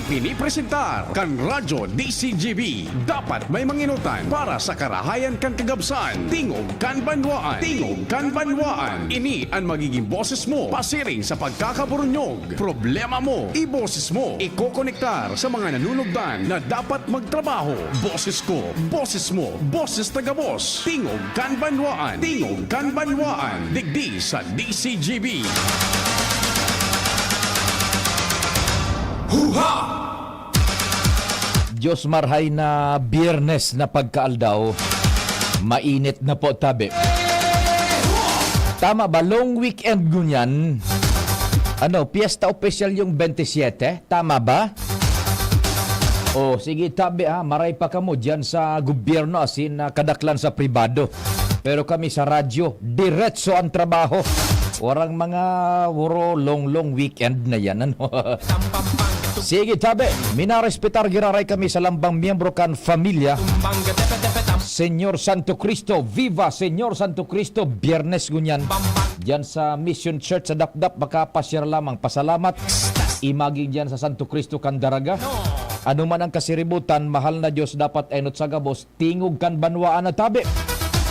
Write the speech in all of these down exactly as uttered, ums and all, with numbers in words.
Pinipresentar kan Radyo D C G B. Dapat may manginutan para sa karahayan kan kagabsan. Tingog kan banwaan. Tingog kan banwaan. Ini an magiging boses mo pasiring sa pagkakaburunyog. Problema mo, iboses mo. Ikokonektar sa mga nanunugdan na dapat magtrabaho. Boses ko, boses mo, boses taga-boss. Tingog kan banwaan. Tingog kan banwaan. Digdi sa D C G B. Huha! Diyos marhay na Biyernes na pagkaaldaw, mainit na po tabi. Tama ba? Long weekend ngunyan. Ano, piyesta opisyal yung twenty-seven? Tama ba? O, sige, tabi ha, maray pa kamo dyan sa gobyerno, asin, ah, kadaklan sa pribado. Pero kami sa radyo, diretso ang trabaho. Warang mga woro, long, long weekend na yan, ano? Sige, tabi, minarespetar giraray kami sa lambang miyembro kan familia. Señor Santo Cristo, viva Señor Santo Cristo, Biyernes ngunyan. Diyan sa Mission Church sa Dapdap, makapasyar lamang, pasalamat. Imaging diyan sa Santo Cristo kan Daraga. Ano man ang kasiributan, mahal na Diyos, dapat enot sa gabos, tingog kan banwaan na tabi.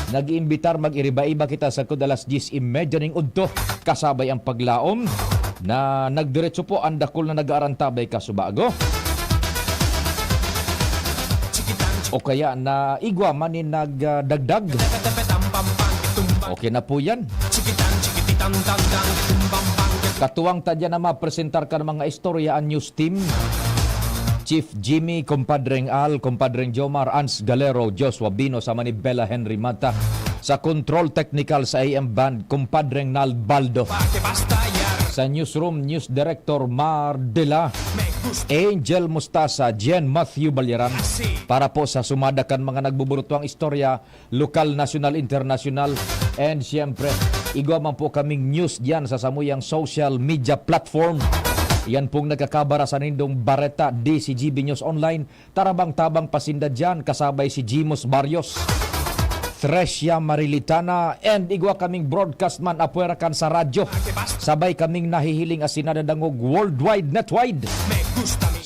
Nag-iimbitar, mag-iriba-iba kita sagkod alas dyes y media ning udto, kasabay ang paglaom na nagdiretso po ang dakul na nag-aarantabay kasubago. O kaya na igwa man nin nagdagdag. Okay na po yan. Katuwang ta dyan na mapresentar kan mga istorya an news team. Chief Jimmy, Kumpadreng Al, Kumpadreng Jomar, Ans Galero, Joshua Bino, sa Manibela Henry Mata. Sa control technical sa A M band, Kumpadreng Nal Baldo. Sa newsroom, news director Mar Dela. Angel Mustasa, Jen Matthew Balyaran. Para po sa sumada kan mga nagbuburutuang istorya, lokal, nasyonal, internasyonal. And siyempre, igwa man po kaming news diyan sa samuyang social media platform. Yan pong nagkakabara sa nindong bareta, D C G B News Online. Tarabang-tabang pasinda diyan, kasabay si Jimos Barrios, Thresia Marilitana, and igwa kaming broadcast man apwera kan sa radyo. Sabay kaming nahihiling asin nadadangog worldwide, netwide.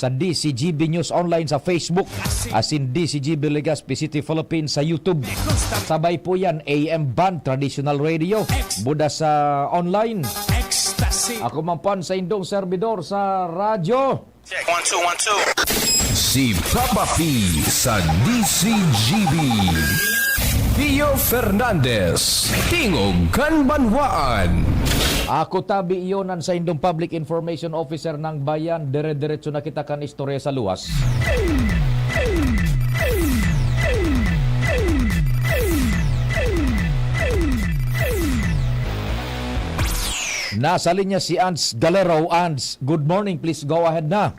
Sa D C G B News Online sa Facebook, asin D C G B Legazpi City, Philippines sa YouTube. Sabay po yan, A M band, traditional radio, buda sa online. Ako man po an saindong servidor sa radyo. Check, one, two, one, two. Si Papa P sa D C G B. Pio Fernandez, Tingog kan Banwaan. Ako tabi iyon an saindong Public Information Officer ng Bayan. Dire-diretso na kita kan istorya sa luwas. Nasa linya si Ans Galero. Ans, good morning. Please go ahead na.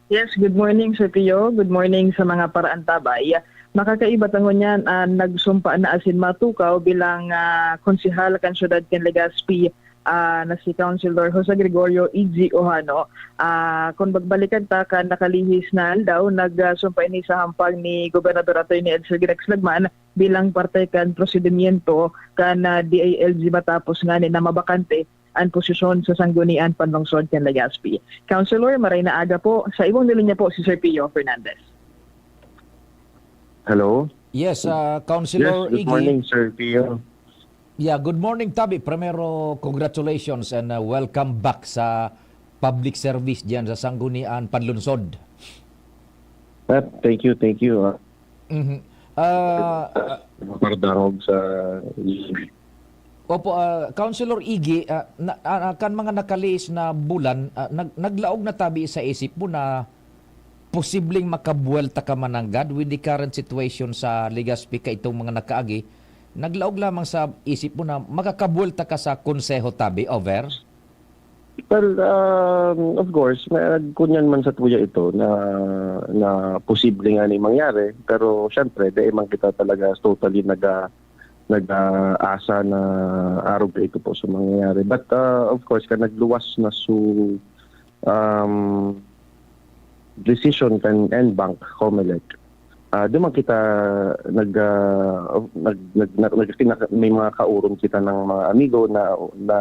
Yes, good morning, Sir Pio. Good morning sa mga paraantabay. Makakaiba ta ngunyan an nagsumpa na asin matukaw bilang, ah, konsehal kan siyudad kan Legazpi, ah, na si Councilor Jose Gregorio Iggy Ojano. Ah, kun magbalikan ta, kan nakalihis na aldaw, nagsumpa ini sa hampang ni Gobernador Attorney Edsel Rex Lagman bilang parte kan prosedimyento kan, ah, D I L G matapos ngani na mabakante an posisyon sa Sanggunian Panlungsod kan Legazpi. Councilor, maray na aga po. Sa ibong linya po si Sir Pio Fernandez. Hello? Yes, ah, Councilor Yes, good Iggy. morning, Sir Pio. Yeah, good morning, Tabi. Primero, congratulations and, ah, welcome back sa public service diyan sa Sanggunian Panlungsod. Ah, thank you, thank you, ah. Mhm. Ah, ah, Mapardangog sa Opo, ah, Councilor Iggy, ah, na, ah, ah, kan mga nakalihis na bulan, ah, nag-, naglaog na tabi sa isip mo na posibleng makabuwelta ka mananggad with the current situation sa Legazpi kaitong mga nakaagi? Naglaog lamang sa isip mo na makakabuwelta ka sa konseho tabi, over? Well, um, of course, may, ngunyan man sa tuya ito na, na posible nga ni mangyari, pero siyempre, dai man kita talaga totally naga-, nag-aasa na arog ito po sa mangyayari. But, uh, of course, kan nagluwas na su, um, decision kan N bank, Comelec, ah, di man kita nag, ah, nag, nag, nag, nag, may mga kaoron kita ng mga amigo na, na,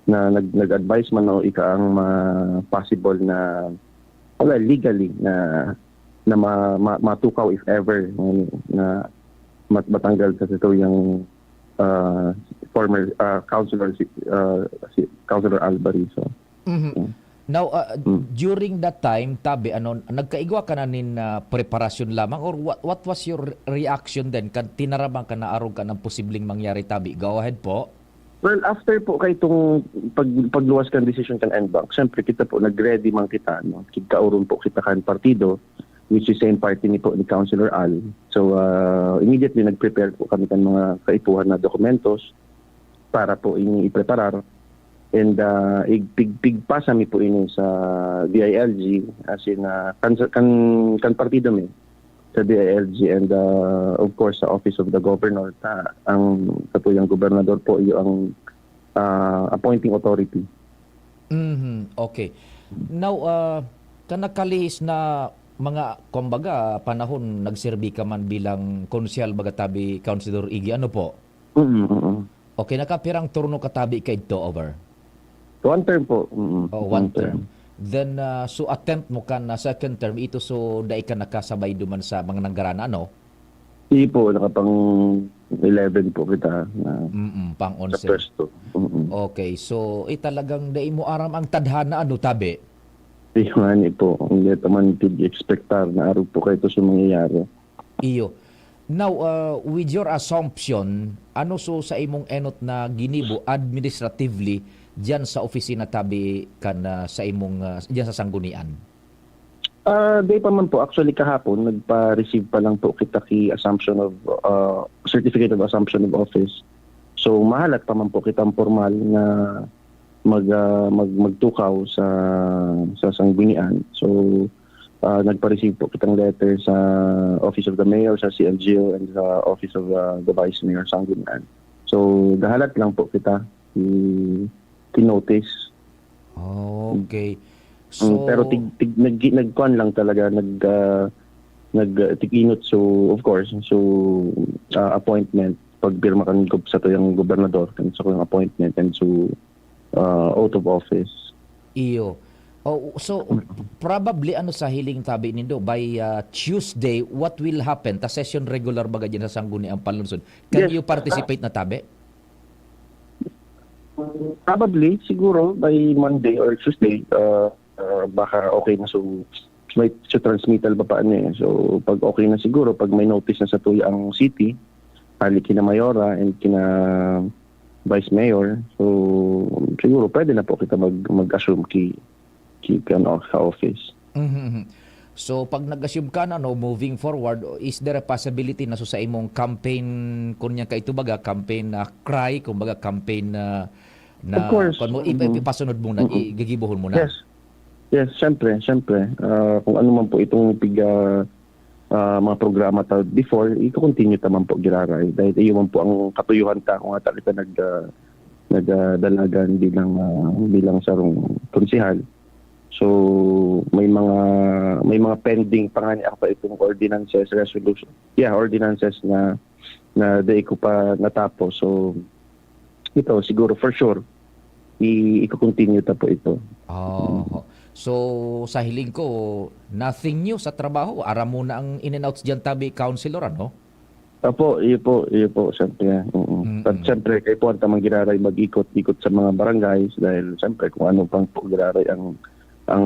na nag, nag-advise man o ika ang mga possible na Well, legally na, na ma-, ma-, matukaw if ever, ano, na mat-, matanggal sa satuyang, ah, former, ah, councilor, si, ah, si Councilor Alvarizo. Mhm. Mm. Now, ah, Mm. during that time, tabi, ano, nagkaigwa ka na nin, ah, preparasyon lamang, or what, what was your re-, reaction then kan tinaraman ka na arog kan posibleng mangyari, tabi? Go ahead po. Well, after po kaitong pag-, pagluwas kan desisyon kan N BAC, siyempre kita po nag-ready man kita, no? Kigkaoron po kita kan partido, which is same party ni po ni Councilor Al. So, ah, immediately nag-prepare po kami kan mga kaipuhan na dokumentos para po ini ipreparar. And, ah, ig-, pig-, pigpasa mi po ini sa D I L G, as in, ah, kan, kan, kan partido mi sa D I L G and, ah, of course, sa Office of the Governor, ta, ang satuyang gobernador po, iyo ang, ah, appointing authority. Mhm, okay. Now, ah, kan nakalihis na mga, kumbaga, panahon, nagserbi ka man bilang konsehal, baga tabi, Councilor Iggy, ano po? Mm, mm. Okay, nakapirang turno ka tabi kaidto, over? One term po. Mm, Oh, one one term. term. Then, ah, so attempt mo kan, ah, second term, ito so dai ka nakasabay duman sa mga nanggaran na, ano? Di po, nakapang eleven po kita na Mm, pang sa onse. pwesto. Mm. Okay, so, eh, talagang dai mo aram ang tadhana, ano, tabi? Di man, eh, po. Hindi pa man pig-expectar na arog po kayo ito sa mangyayari. Iyo. Now, ah, with your assumption, ano so sa imong enot na ginibo administratively diyan sa opisina tabi kan, ah, sa imong, ah, diyan sa sanggunian? Ah, di pa man po. Actually, kahapon, nagpa-receive pa lang po kita ki assumption of, ah, certificate of assumption of office. So, mahalat pa man po kitang formal na mag, ah, mag-, magtukaw sa, sa sanggunian. So, ah, nagpa-receive po kitang letter sa Office of the Mayor, sa C L G O, and sa Office of, ah, the Vice Mayor, sanggunian. So, dahalat lang po kita ki-, ki-notice. Okay. Mm, pero So tig-, tig-, nag-, nagkuhan lang talaga, nag, ah, nag, ah, tig-inot. So, of course, so, ah, appointment, pagpirma kan gob-, sa tuyang gobernador, kan sa kuyang appointment, and so, ah, oath of office. Iyo. Oh, so, Mm. probably, ano sa hiling tabi nindo, by, ah, Tuesday, what will happen? Ta session regular baga dyan sa Sangguniang Panlungsod. Can Yes. you participate na tabi? Probably, siguro, by Monday or Tuesday, ah, ah, baka okay na. So, may, so transmittal ba pa ano eh. So, pag okay na siguro, pag may notice na sa tuya ang city, hali kina Mayora and kina Vice Mayor, so, siguro pwede na po kita mag-, mag-assume ki, ki, ki, ano, sa office. Mhm, mhm. So, pag nag-assume ka na, no, moving forward, is there a possibility na so sa imong campaign, kun yan ka ito baga, campaign na cry, kumbaga campaign na, na, Of course. kung mo, ipa-, Mm. ipasunod mo na, Mm. i-, gigibohon mo na? Yes. Yes, syempre, syempre. Ah, kung ano man po itong pig-, ah, ah, mga programa ta before, iko-continue ta man po giraray. Dahil iyo man po ang katuyuhan ta, kung ata kita nag, ah, nag, ah, dalagan bilang, ah, bilang sarong konsehal. So, may mga, may mga pending pa nga ni ako itong ordinances, resolution. Yeah, ordinances na, na dai ko pa natapos. So, ito, siguro, for sure, i-, i-continue ta po ito. Oh. So, sa hiling ko, nothing new sa trabaho. Aram mo na ang in and outs diyan, tabi, Councilor, ano? Opo, iyo po, iyo po, siyempre. Mm. Mm-mm. At siyempre, kayo po ang tamang giraray mag-ikot-ikot sa mga barangays dahil siyempre kung ano pang po giraray ang, ang,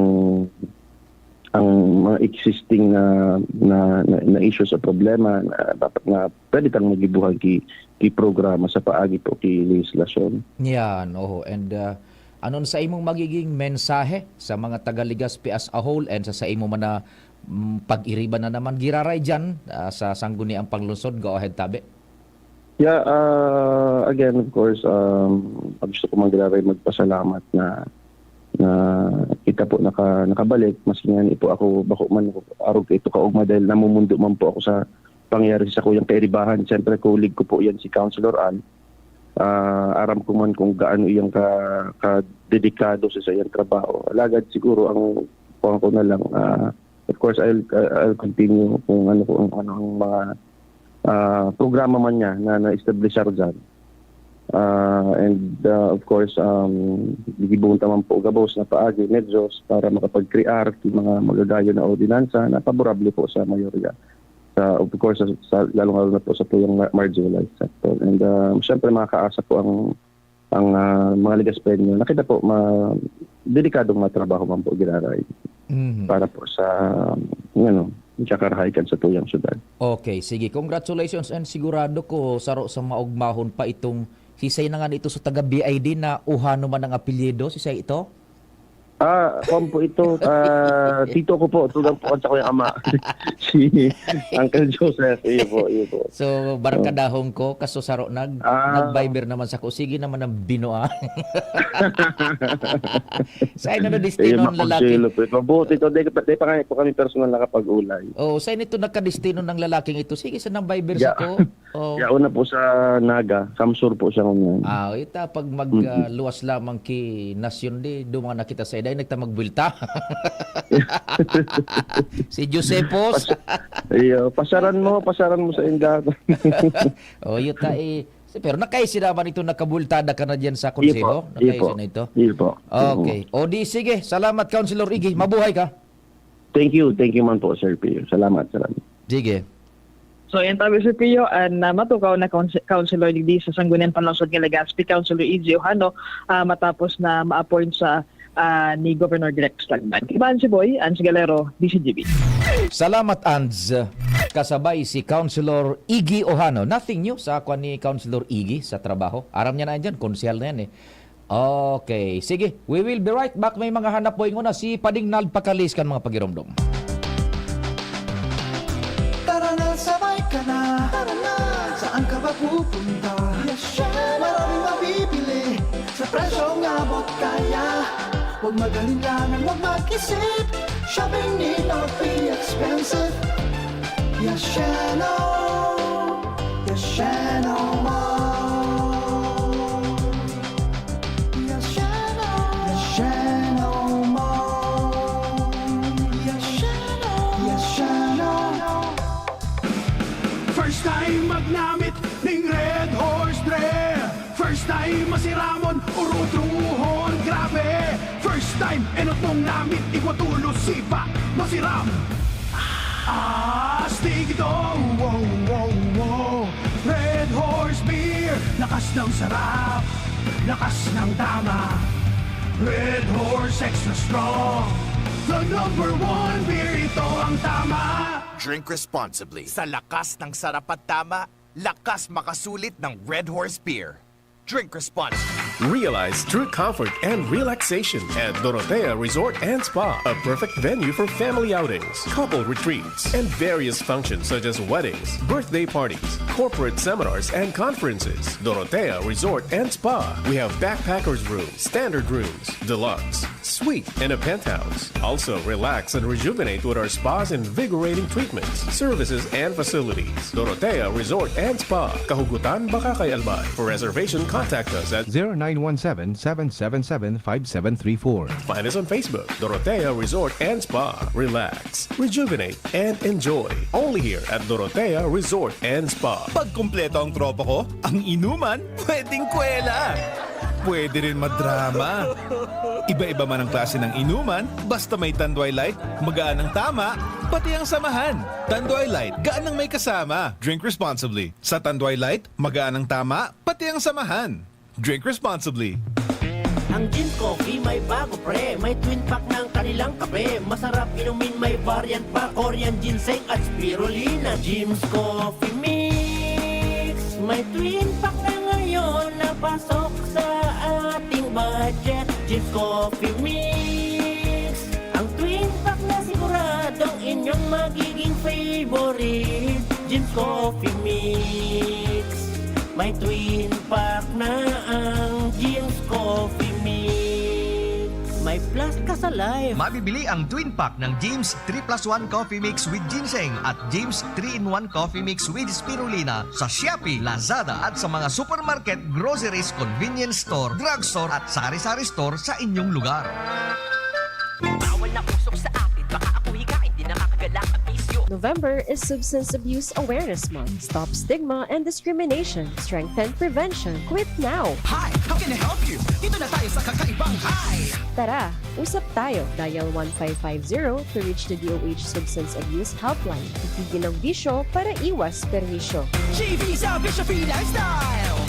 ang mga existing na, na, na, na issues o problema na dapat na pwede tang magibuhan ki, ki programa sa paagi po ki legislasyon. Yan, oho. And, ah, anon sa imong magiging mensahe sa mga taga Legazpi as a whole and sa, sa imo man na, mm, pag-iriba na naman giraray diyan, ah, sa Sangguniang Panglungsod? Go ahead, tabi. Yeah, ah, again, of course, um, gusto ko man giraray magpasalamat na, na kita po naka-, nakabalik. Maski nga ni po ako, bako man ako arog ito kaugma dahil namumundo man po ako sa pangyayari sa kuyang kairibahan. Siyempre, colleague ko po yan si Councilor Al. Ah, aram ko man kung gaano iyang ka-, kadelikado sa, sa iyang trabaho. Alagad siguro ang kuwan ko na lang, ah, of course, I'll, I'll continue kung ano, kung ano ang mga, ah, programa man niya na na-establishar diyan. Ah, and, ah, of course, um, gigibohon ta man po gabos na paagi, medyos, para makapag-crear ki mga magagayon na ordinansa na paborable po sa mayorya. Sa, of course, sa, sa, lalong-lalo na po sa tuyang mar-, marginalized sector. And, ah, syempre, makakaasa po ang, ang, ah, mga Legaspeño na kita po ma-, delikadong matrabaho man po giraray Mhm. para po sa, ano, sa karahayan sa tuyang syudad. Okay, sige. Congratulations, and sigurado ko saro sa maogmahon pa itong, sisay na nga ito sa taga B I D na Ohano man ang apelyido, sisay ito? Ah, kuwan po ito, ah, tito ko po, tugang po sa kuyang ama. Si Uncle Joseph, iyo po, iyo po. So, barkadahon ko, kaso saro nag-, Ah. nag-Viber naman sako. Sige naman ang binuang. Saan na nadestino Eh, ang lalaki? Mapagsilop ito. Buti ito, di, di pa nga po kami personal nakapag-ulay. Oh, saan ito nagkadestino ng lalaking ito? Sige, saan ang Viber Ya. sako? Oh. Ya, una po sa Naga, Samsur po siya ngunyan. Ah, ita, pag mag, Mm-mm. ah, luwas lamang ki nasyon di, duman na kita sa iday, nagta magbulta. Si Josepos. Pas-, iyo, pasaran mo, pasaran mo sa inda. Oh, yuta, eh. Si-, pero nakaisi naman ito, nakabultada ka na diyan sa Iyo po, konseho? Iyo Nakaisi po. na ito? Iyo po. Okay. Oo. O di, sige. Salamat, Councilor Iggy. Mabuhay ka. Thank you. Thank you man po, Sir Pio. Salamat, salamat. Sige. So, yan tabi, Sir Pio, an, ah, matukaw na kaunse-, councilor digdi sa Sangguniang Panlungsod kan Legazpi, Councilor Iggy Ojano, ah, matapos na ma-appoint sa, ah, ni Governor Rex Lagman. Iban si Boy, Anz Galero, D Z G B. Salamat, Anz. Kasabay si Councilor Iggy Ojano. Nothing new sa kwan ni Councilor Iggy sa trabaho. Aram niya na yan dyan, konsehal na yan eh. Okay, sige. We will be right back. May mga hanap buhay nguna si Pading Nald Pakalis kan mga pagiromdom. Tara na, sabay ka na. Tara na. Saan ka ba pupunta? Yes, Shell. Maraming mabibili sa presyong abot kaya. Huwag mag-alinlangan, huwag mag-isip. Shopping need not be expensive. Yes, Shell. Yes, Shell Mall. Yes, Shell. Yes, Shell Mall. Yes, Shell. Yes, Shell. First time magnamit ning Red Horse Dre. First time masiramon, urutrohon, grabe. First time, enot mong namit, igwa tulos, sipa, masiram. Astig ito, wow, wow, wow. Red Horse Beer, lakas ng sarap, lakas ng tama. Red Horse Extra Strong, the number one beer, ito ang tama. Drink responsibly. Sa lakas ng sarap at tama, lakas makasulit ng Red Horse Beer. Drink responsibly. Realize true comfort and relaxation at Dorotea Resort and Spa, a perfect venue for family outings, couple retreats, and various functions such as weddings, birthday parties, corporate seminars, and conferences. Dorotea Resort and Spa. We have backpackers room, standard rooms, deluxe, suite, and a penthouse. Also, relax and rejuvenate with our spa's invigorating treatments, services, and facilities. Dorotea Resort and Spa, Kahugutan, Bacacay, Albay. For reservation, contact us at zero nine one seven, seven seven seven, five seven three four. Find us on Facebook, Dorotea Resort and Spa. Relax, rejuvenate, and enjoy. Only here at Dorotea Resort and Spa. Pag kumpleto ang tropa ko, ang inuman, pwedeng kwela. Pwede rin madrama. Iba-iba man ang klase ng inuman, basta may Tanduay Light, magaan ang tama, pati ang samahan. Tanduay Light, gaan ang may kasama. Drink responsibly. Sa Tanduay Light, magaan ang tama, pati ang samahan. Drink responsibly. Ang Jeans Coffee may bago, pre. May twin pack ng kanilang kape. Masarap inumin, may variant pa. Korean ginseng at spirulina. Jeans Coffee Mix. May twin pack na ngayon na pasok sa ating budget. Jeans Coffee Mix. Ang twin pack na siguradong inyong magiging favorite. Jeans Coffee Mix. May twin pack na ang Jeans Coffee Mix. May plus ka sa life. Mabibili ang twin pack ng Jeans three plus one Coffee Mix with Ginseng at Jeans three-in-one Coffee Mix with Spirulina sa Shopee, Lazada at sa mga supermarket, groceries, convenience store, drugstore at sari-sari store sa inyong lugar. Bawal na usok sa atin, baka ako hikain, di nakakagala ang bisyo. November is Substance Abuse Awareness Month. Stop stigma and discrimination. Strengthen prevention. Quit now! Hi! How can I help you? Dito na tayo sa kakaibang Hi! Tara, usap tayo. Dial one five five zero to reach the D O H Substance Abuse Helpline. Itigil ang bisyo para iwas perwisyo. G V sa Bisyo Free Lifestyle!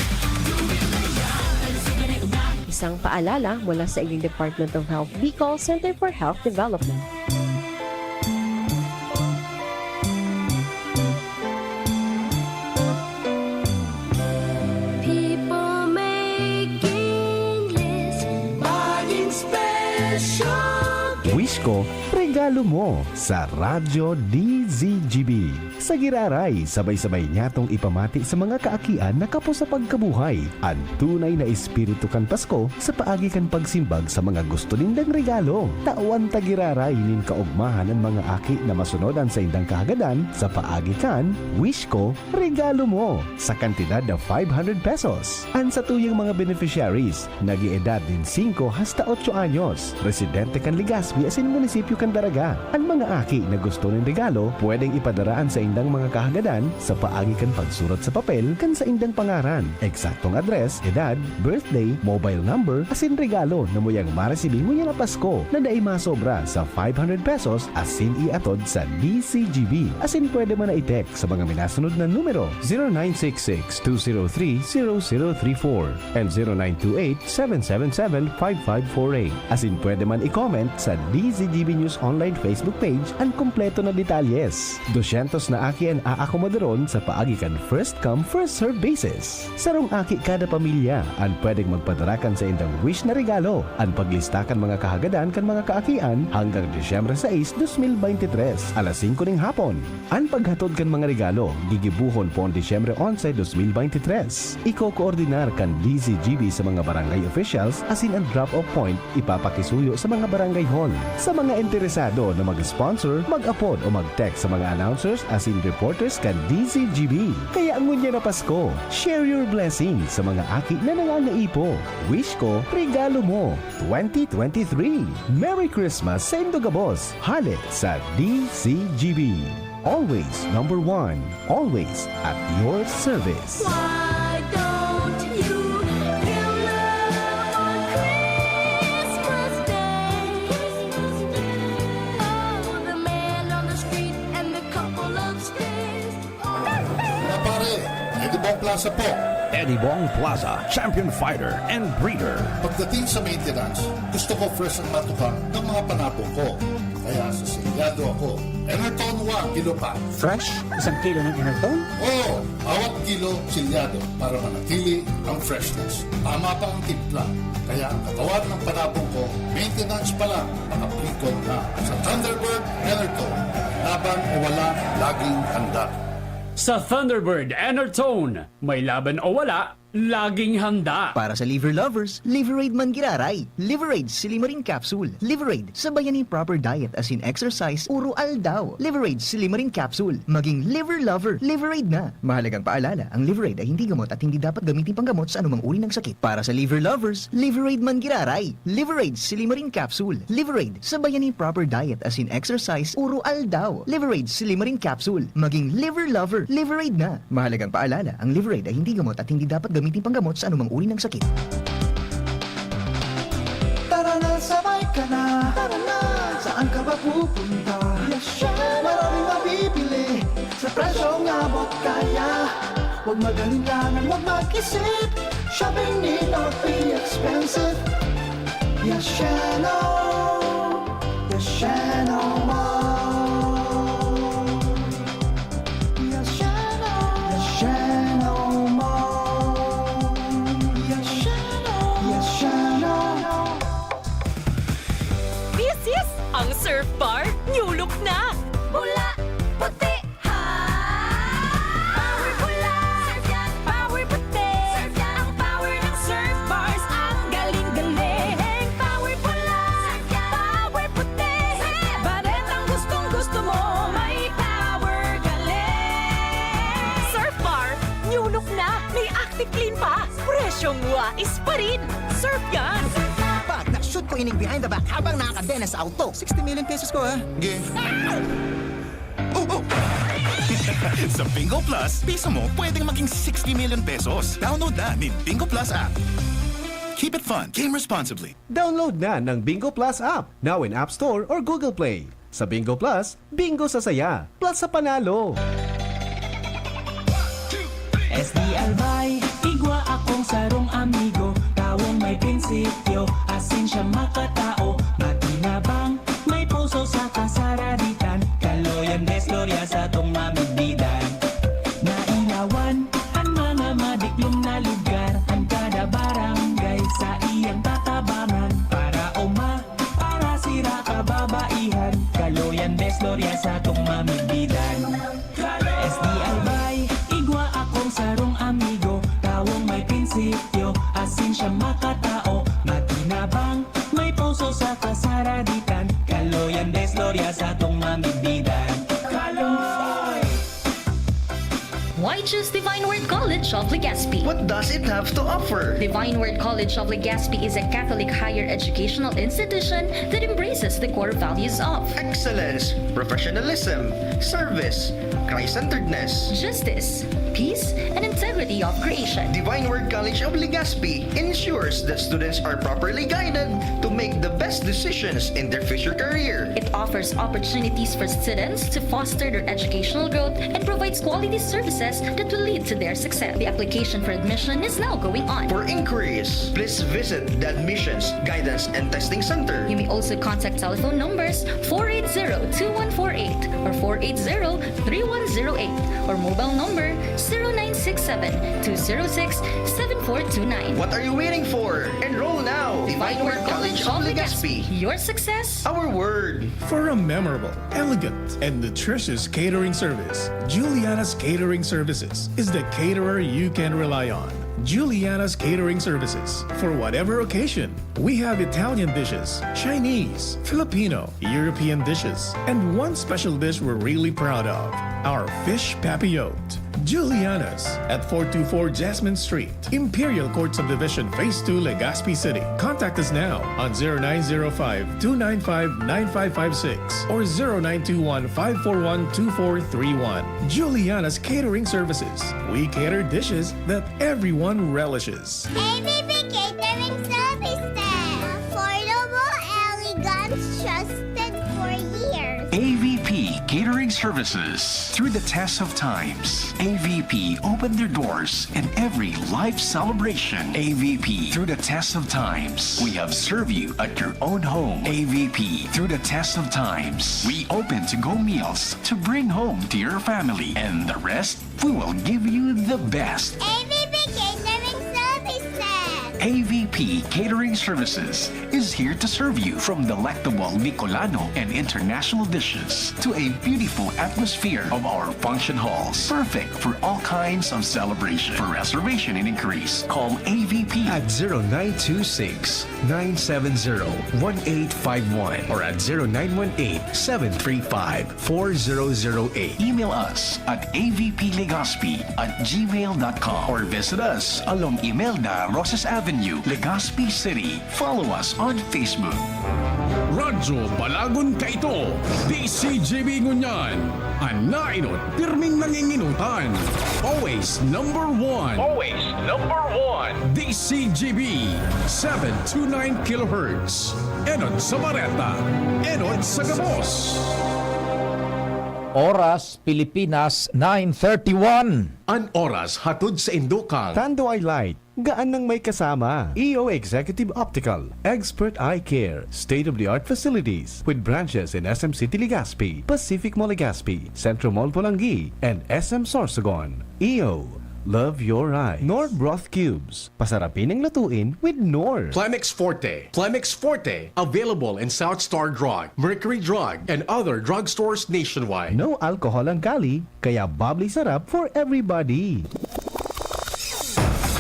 Isang paalala mula sa Iging Department of Health Bicol Center for Health Development. People making lists, buying special Wish ko, regalo mo sa Radyo D Z G B. Sa giraray, sabay-sabay niyatong ipamati sa mga kaakian na kapos sa pagkabuhay an tunay na espiritu kan Pasko sa paagi kan pagsimbag sa mga gusto nindang regalo. Tawan ta giraray nin kaogmahan an mga aki na masunod an saindang kahagadan sa paagi kan Wish Ko, Regalo Mo sa kantidad na five hundred pesos. An satuyang mga beneficiaries nag-eedad nin singko hasta otso anyos, residente kan Legazpi asin munisipyo kan Daraga. An mga aki na gusto nin regalo, pwedeng ipadara an saindang mga kahagadan sa paagi kan pagsurat sa papel kan saindang pangaran, eksaktong address, edad, birthday, mobile number, asin regalo na muyang maresibi ngunyan na Pasko na dai masobra sa five hundred pesos asin iatod sa D C G B. Asin pwede man na i-text sa mga minasunod na numero, zero nine six six two zero three zero zero three four and zero nine two eight seven seven seven five five four eight. Asin pwede man i-comment sa D Z G B News Online Facebook page an kompleto na detalyes. Dosyentos na aki an aakomodaron sa paagi kan first come, first serve basis. Sarong aki kada pamilya an pwedeng magpadara kan saindang wish na regalo. An paglista kan mga kahagadan kan mga kaakian hanggang Disyembre sais, dos mil baynte tres, alas singko ning hapon. An paghatod kan mga regalo gigibohon poon Disyembre onse, dos mil baynte tres. Ikokoordinar kan D Z G B sa mga barangay officials asin an drop-off point ipapakisuyo sa mga barangay hall. Sa mga interesado na mag-sponsor, mag-apod o mag-text sa mga announcers asin reporters kan D Z G B. Kaya ngunyan na Pasko, share your blessing sa mga aki na nangangaipo. Wish ko, regalo mo, twenty twenty-three. Merry Christmas saindo gabos, hale sa D Z G B. Always number one, always at your service. Why don't you give love on Christmas Day? Oh, the man on the street and the couple of stairs. Mga pare, Eddie Bong Plaza po. Eddie Bong Plaza, champion fighter and breeder. Pagdating sa maintenance, gusto ko fresh ang matukhang ng mga panabong ko. Kaya sa selyado ako. Enerton one, kilo pa. Fresh? Isang kilo ng Enerton? Oo, bawat kilo selyado para manatili ang freshness. Tama pa ang timpla. Kaya ang katawan ng panabong ko, maintenance pa lang, nakapikon na. Sa Thunderbird, Enerton, laban o wala, laging handa. Sa Thunderbird Enertone, may laban o wala, laging handa. Para sa liver lovers, Liverade man giraray. Liverade Silimarin Capsule. Liverade, sabayan nin proper diet asin exercise oro aldaw. Liverade Silimarin Capsule. Maging liver lover, Liverade na. Mahalagang paalala, ang Liverade ay hindi gamot at hindi dapat gamitin panggamot sa anumang uri ng sakit. Para sa liver lovers, Liverade man giraray. Liverade Silimarin Capsule. Liverade, sabayan nin proper diet asin exercise oro aldaw. Liverade Silimarin Capsule. Maging liver lover, Liverade na. Mahalagang paalala, ang Liverade ay hindi gamot at hindi dapat gamitin panggamot sa anumang uri ng sakit. Tara na, sabay ka na. Tara na. Saan ka ba pupunta? Yes, siya. Maraming mabibili sa presyong abot kaya. Huwag mag-alinlangan, huwag mag-isip. Shopping need not be expensive. Yes, siya, no. Yes, siya, no, mo. Yes, siya, no. Yes, siya, no, mo. Yes, siya, no. Yes, siya, no. Misis, ang Surf Bar, new look na! Pula, puti, ha! Power pula! Surf yan, power puti! Surf yan, ang power ng Surf Bars, ang galing-galing! Power pula! Surf yan, power puti! Surf yan, baret ang gustong-gusto mo, may power galing! Surf Bar, new look na! May Active Clean pa! Presyong wais pa rin! Surf yan! Pag na-shoot ko ining behind the back habang nakakadena sa auto. Sixty million pesos ko, ha? Game. Oh, oh! Sa Bingo Plus, piso mo pwedeng maging sixty million pesos. Download na nin Bingo Plus app. Keep it fun. Game responsibly. Download na ng Bingo Plus app, now in App Store or Google Play. Sa Bingo Plus, bingo sa saya, plus sa panalo. S D Albay, igwa akong sarong amigo, tawong may prinsipyo, asin siya makatao, matinabang, may puso sa kasaraditan, kaloyan, desglorya sa tong mamigdidan. Nailawan an mga madiklom na lugar, an kada barangay sa iyang tatabangan, para uma, para sira kababaihan, kaloyan, desglorya sa tong mamigdidan. S D Albay, igwa akong sarong amigo, tawong may prinsipyo, asin siya makatao, matinabang, may puso sa kasaraditan, kaloyan, desglorya sa tong mamigdidan. Kaloy! Why choose Divine Word College of Legazpi? What does it have to offer? Divine Word College of Legazpi is a Catholic higher educational institution that embraces the core values of excellence, professionalism, service, Christ-centeredness, justice, peace, and integrity of creation. Divine Word College of Legazpi ensures that students are properly guided to make the best decisions in their future career. It offers opportunities for students to foster their educational growth and provides quality services that will lead to their success. The application for admission is now going on. For inquiries, please visit the Admissions, Guidance, and Testing Center. You may also contact telephone numbers four eight zero two one four eight or four eight zero three one zero eight or mobile number zero nine six seven two zero six seven four two nine. What are you waiting for? Enroll now! Divine Word College of Legazpi. Your success, our word. For a memorable, elegant, and nutritious catering service, Juliana's Catering Services is the caterer you can rely on. Juliana's Catering Services. For whatever occasion, we have Italian dishes, Chinese, Filipino, European dishes, and one special dish we're really proud of, our fish papillote. Juliana's at four two four Jasmine Street, Imperial Court Subdivision, Phase two, Legazpi City. Contact us now on zero nine zero five two nine five nine five five six or zero nine two one five four one two four three one. Juliana's Catering Services. We cater dishes that everyone relishes. A V P Catering Services. Affordable, elegant, trusted for years. A V P Catering Services. Through the test of times, A V P opened their doors in every life celebration. A V P, through the test of times, we have served you at your own home. A V P, through the test of times, we open to-go meals to bring home to your family. And the rest, we will give you the best. A V P Catering Services. A V P Catering Services is here to serve you, from delectable Bicolano and international dishes to a beautiful atmosphere of our function halls, perfect for all kinds of celebration. For reservation and inquiries, call A V P at zero nine two six, nine seven zero, one eight five one or at zero nine one eight, seven three five, four zero zero eight. Email us at A V P Legazpi at gmail dot com or visit us along Imelda Rosas Avenue, Legazpi City. Follow us on Facebook. Radyo Balagon Kaito, D C G B ngunyan, an naenot pirming nanginginutan. Always number one. Always number one. D C G B, seven two nine kilohertz. Enot sa bareta, enot sa gabos. Oras, Pilipinas, nine thirty-one. An oras hatod sa indokang Tanduay Light, gaan nang may kasama. E O Executive Optical, Expert Eye Care, state-of-the-art facilities with branches in S M City Legazpi, Pacific Mall Legazpi, Centro Mall Polangui, and S M Sorsogon. E O, love your eyes. Knorr Broth Cubes, pasarapin ang lutuin with Knorr. Plemex Forte. Plemex Forte, available in South Star Drug, Mercury Drug, and other drugstores nationwide. No alcohol ang kali, kaya bubbly sarap for everybody.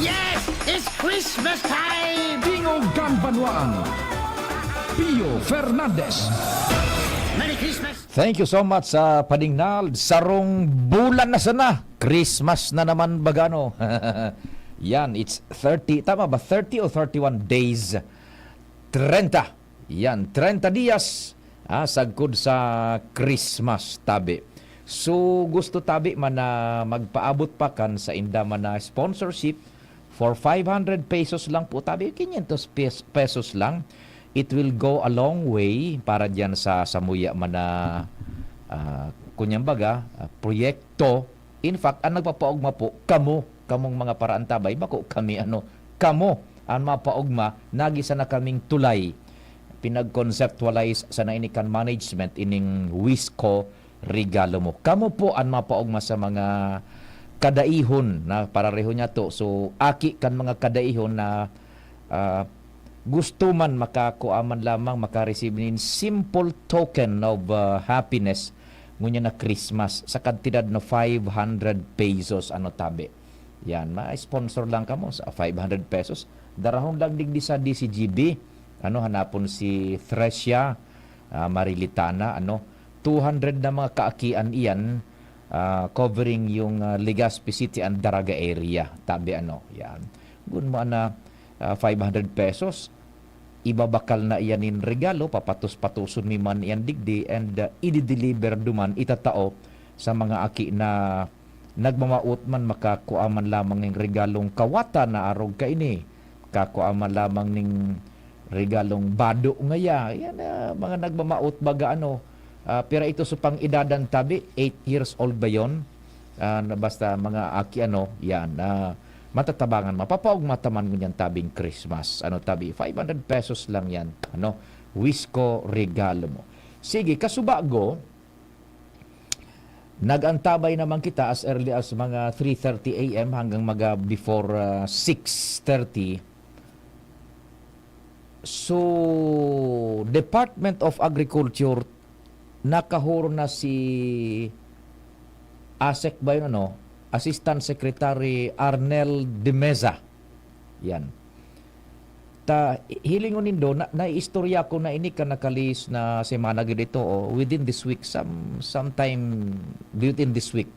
Yes! It's Christmas time! Tingog kan Banwaan, Pio Fernandez. Merry Christmas! Thank you so much sa paningnal. Sarong bulan na sana. Christmas na naman baga, no? Yan, it's thirty, tama ba? Thirty o thirty-one days? Treinta. Yan, treinta dias, ah, sagkod sa Christmas, tabi. So, gusto tabi man na magpaabot pa kan sainda man na sponsorship for five hundred pesos lang po, tabi, quinientos pes-, pesos lang. It will go a long way para diyan sa samuya man na, ah, kunyang baga, ah, proyekto. In fact, ang nagpapaogma po, kamo, kamong mga paraantabay, bako kami, ano, kamo ang mapaogma, nagisa na kaming tulay. Pinag-conceptualize sana ini kan management, ining Wisco Regalo Mo. Kamo po ang mapaogma sa mga kadaihon na parareho niya to. So, aki kan mga kadaihon na, ah, gusto man makakua man lamang, maka-receive nin simple token of, ah, happiness, ngunyan na Christmas, sa kantidad na five hundred pesos, ano, tabi. Yan, ma-sponsor lang kamo sa five hundred pesos. Darahon lang digdi sa D C G B, ano, hanapon si Thresia, ah, Marilitana, ano, two hundred na mga kaakian iyan, ah, covering yung, ah, Legazpi City and Daraga area, tabi, ano, yan. Gun mo na, ah, five hundred pesos, ibabakal na iyan nin regalo, papatos-patoson mi man iyan digdi, and, ah, i-deliver duman, itatao sa mga aki na nagmamawot man, makakua man lamang nin regalong kawatan na arog kaini, kakua man lamang ning regalong bado ngaya. Yan, ah, mga nagmamawot baga, ano, ah, pira ito sa pang-edadan tabi, eight years old ba yon? Ah, na basta mga aki, ano, yan, ah, matatabangan, mapapaogma ta man ngunyan tabing Christmas. Ano, tabi, five hundred pesos lang yan. Ano, Wisco Regalo Mo. Sige, kasubago, nag-antabay naman kita as early as mga three thirty A M hanggang mga before, ah, six thirty. So, Department of Agriculture, nakahuro na si ASEC ba yun, ano? Assistant Secretary Arnel de Meza. Yan. Ta, hilingon nindo, na, naiistorya ko na ini kan nakalihis na semana gid ito, o within this week, some, sometime within this week.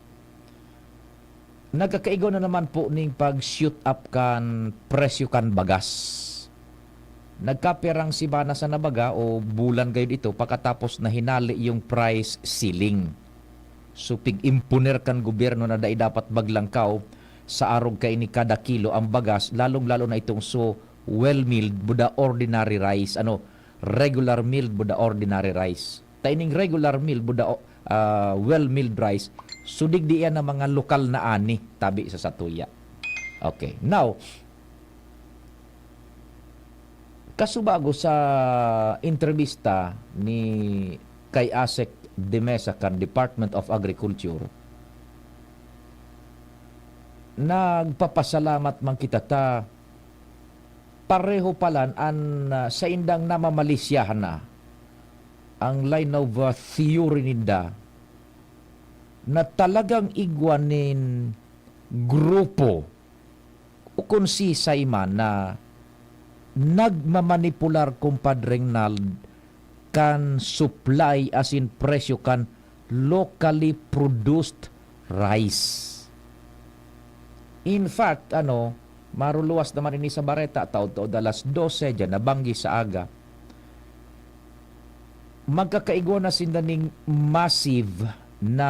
Nagkakaigwa na naman po ning pag-shoot up kan presyo kan bagas. Nagkapirang semana sa nabaga o bulan gayod ito pakatapos na hinali yung price ceiling. So, pig-imponer kan gobyerno na dai dapat maglangkaw sa arog kaini kada kilo ang bagas, lalong-lalo na itong so well-milled buda ordinary rice, ano, regular milled buda ordinary rice. Ta ining regular milled buda o, ah, well-milled rice, so digdi iyan na mga lokal na ani, tabi sa satuya. Okay. Now, kasubago sa entrevista ni kay ASEC de Mesa kan Department of Agriculture, nagpapasalamat man kita ta pareho palan an, ah, saindang namamalisyahan na ang line of, ah, theory ninda na talagang igwa nin grupo o kung sisay man na nagmamanipular, Compadre Reynald, kan supply asin presyo kan locally produced rice. In fact, ano, maruluwas naman ini sa bareta, taod-taod alas dose, diyan nabanggi sa aga. Magkakaigwa na sinda ning massive na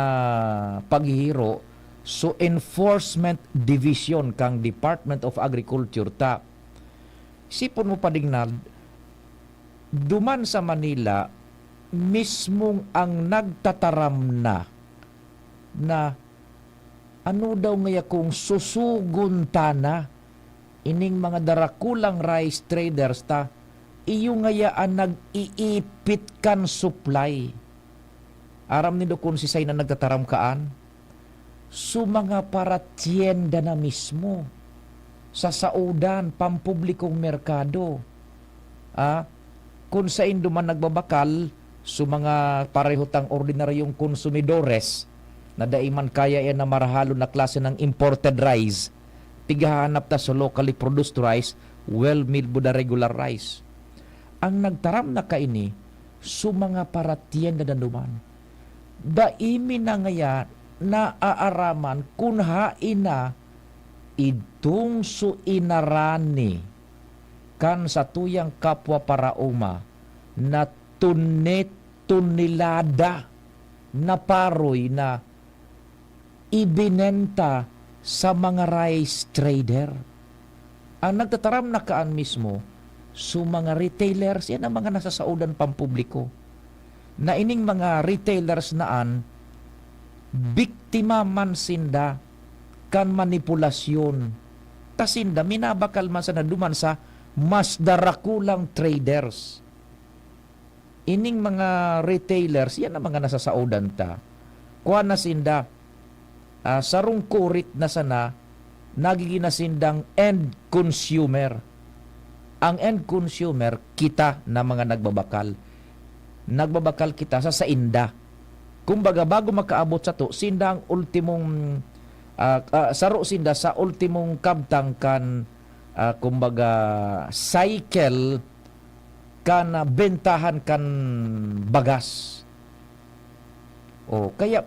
paghihiro so Enforcement Division kang Department of Agriculture ta, sipon mo pa, Reynald, duman sa Manila, mismong ang nagtataram na, na ano daw ngaya kung susugon ta na ining mga darakulang rice traders ta, iyo ngaya an nag-iipit kan supply. Aram nindo kun sisay na nagtataram kaan? Su mga paratyenda na mismo, sa saodan, pampublikong merkado. Ah, kun saindo man nagbabakal, su mga pareho tang ordinaryong konsumidores na dai man kaya yan na marahalon na klase ng imported rice, pighahanap ta sa locally produced rice, well-milled buda regular rice. Ang nagtaram na kaini, su mga paratyenda na duman. Dai mi na ngaya naaaraman kun haen na idtong su inarani kan satuyang kapwa paraoma na tone-, tonelada na paroy na ibinenta sa mga rice trader. Ang nagtataram na kaan mismo, so mga retailers, yan ang mga nasasaodan pampubliko. Na ining mga retailers na an, biktima man sinda kan manipulasyon. Ta sinda, minabakal man sana duman sa mas darakulang traders. Ining mga retailers, yan ang mga nasasaodan ta. Kuha na sinda, ah, sarong kurit na sana, nagiging na sindang end consumer. Ang end consumer, kita na mga nagbabakal. Nagbabakal kita sa sainda. Kumbaga, bago makaabot sato, sinda ang ultimong, ah, ah, saro sinda sa ultimong kabtang kan, ah, kumbaga, cycle kan, ah, bentahan kan bagas. Oh, kaya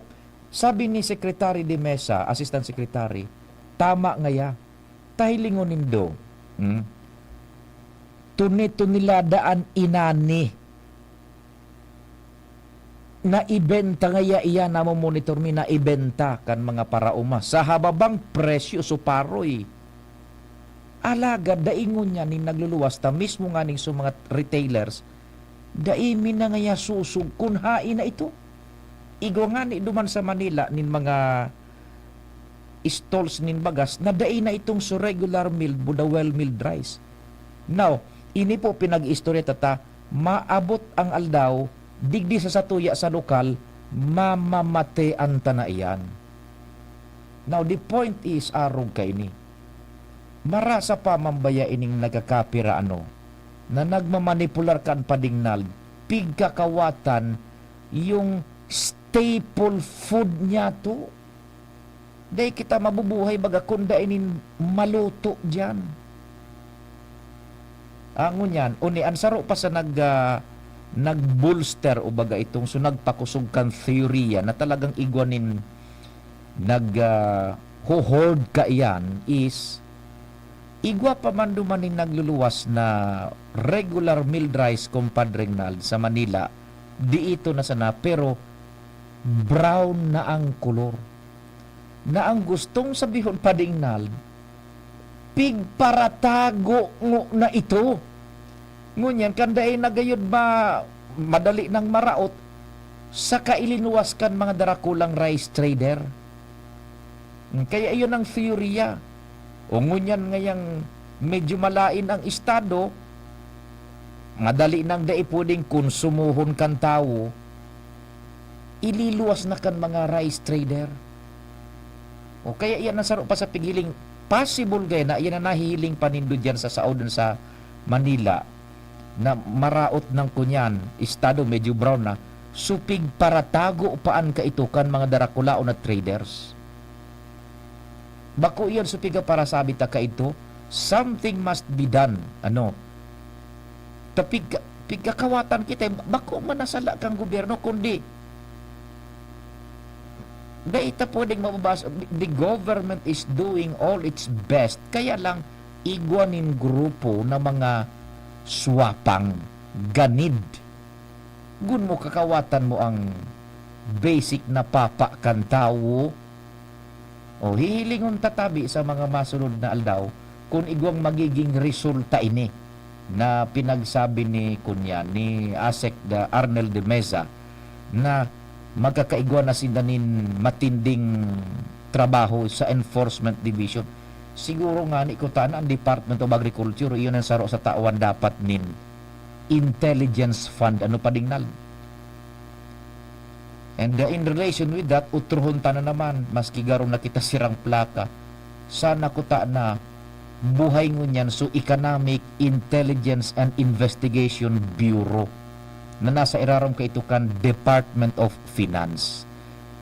sabi ni Secretary de Mesa, Assistant Secretary, tama ngaya. Ta hilingon nindo, hmm? Tuni-tunilada an inani na ibenta ngaya iyan, namomonitor mi na ibenta kan mga paraoma sa hababang presyo, suparoy. Alagad dai ngunyan nin nagluluwas ta mismo nganing sa mga retailers, dai mi na ngaya susog kun haen na ito. Igwa ngani duman sa Manila nin mga stalls nin bagas na dai na itong so regular milled, buda well milled rice. Now, ini po pinag-iistorya ta, ta, maabot ang aldaw, digdi sa satuya sa lokal, mamamatean ta na iyan. Now, the point is, arog kaini. Marasa pa man baya ining nagkakapira ano, na nagmamanipular kan padingnal, pigkakawatan yung staple food niyato. Dai kita mabubuhay baga kun dai nin maluto diyan. Ah, ngunyan, oni, an saro pa sa nag, ah, nag-bolster o baga itong, so nagpakosog kan teorya na talagang igwa nin nag, ah, ho-hoard kaiyan is igwa pa man duman nin nagluluwas na regular milled rice, Compadre Ronald, sa Manila, diito na sana, pero brown na ang kolor. Na ang gustong sabihon, Padre Ronald, pigparatago ngo na ito. Ngunyan, kan dai na gayod ma-, madali nang maraot, saka ilinuwas kan mga darakulang rice trader. Hmm, kaya iyon ang teorya. O ngunyan ngayang medyo malain ang estado, madali nang dai pwedeng konsumohon kan tawo, ililuwas na kan mga rice trader. O kaya iyan ang saro pa sa pighiling, possible gaya na iyan ang nahihiling pa nindo diyan sa saodan sa Manila, na maraot nang kunyan, estado medyo brown na, so pigparatago pa an kaito kan mga darakulaon na traders. Bako iyan so pigaparasabi ta kaidto, something must be done. Ano? Ta pigka-, pigkakawatan kita, eh, bako man na sala kan gobyerno, kundi dai ta pwedeng mababasa. The government is doing all its best. Kaya lang, igwa nin grupo na mga swapang, ganid. Gun mo kakawatan mo ang basic na papa kan tawo. O, hihilingon ta tabi sa mga masunod na aldaw kun igwang magiging resulta ini na pinagsabi ni, kunya, ni Asek da Arnel de Meza na magkakaigwa na sinda nin matinding trabaho sa Enforcement Division. Siguro ngani kutana ang Department of Agriculture, iyon ang saro sa tawan dapat nin Intelligence Fund, ano pa, Dingnal? And, uh, in relation with that, utrohon ta na naman, maski garo na kita sirang plaka, sana kuta na buhay ngunyan so Economic Intelligence and Investigation Bureau na nasa irarom kaito kan Department of Finance.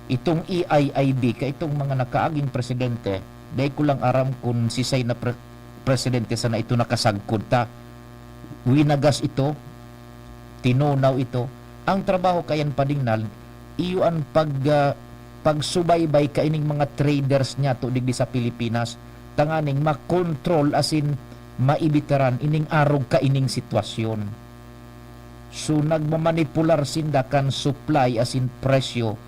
Itong E I I B, kaitong mga nakaaging presidente, dai ko lang aram kun sisay na pre-, presidente sana ito nakasagkod ta. Winagas ito, tinunaw ito. Ang trabaho kayan, Padingnal, iyo an pag, ah, pagsubaybay kaining mga traders niyato digdi sa Pilipinas, tanganing makontrol asin maibitaran ining arog kaining sitwasyon. So, nagmamanipular sinda kan supply asin presyo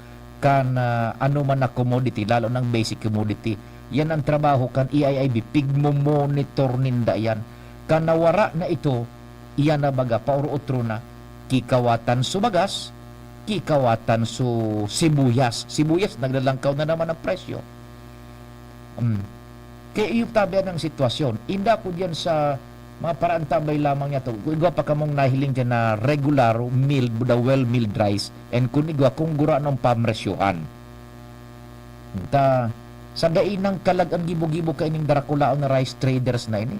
kan, ah, anoman na commodity, lalo nang basic commodity. Yan ang trabaho kan E I I B, pigmo-monitor ninda yan. Kan nawara na ito, iyan na baga, paoro-otro na, kikawatan su bagas, kikawatan su sibuyas. Sibuyas, naglalangkaw na naman ang presyo. Hmm. Kaya iyo tabi ang sitwasyon. Inda ko diyan sa mga paraan tabay lamang niya to. Kung igwa pa kamong nahiling diyan na regular, milled, the well-milled rice, and kung igwa, kung gurano ang pamresyohan. Ta, sa dai nang kalag ang gibo-gibo kaining darakulaon na rice traders na ini.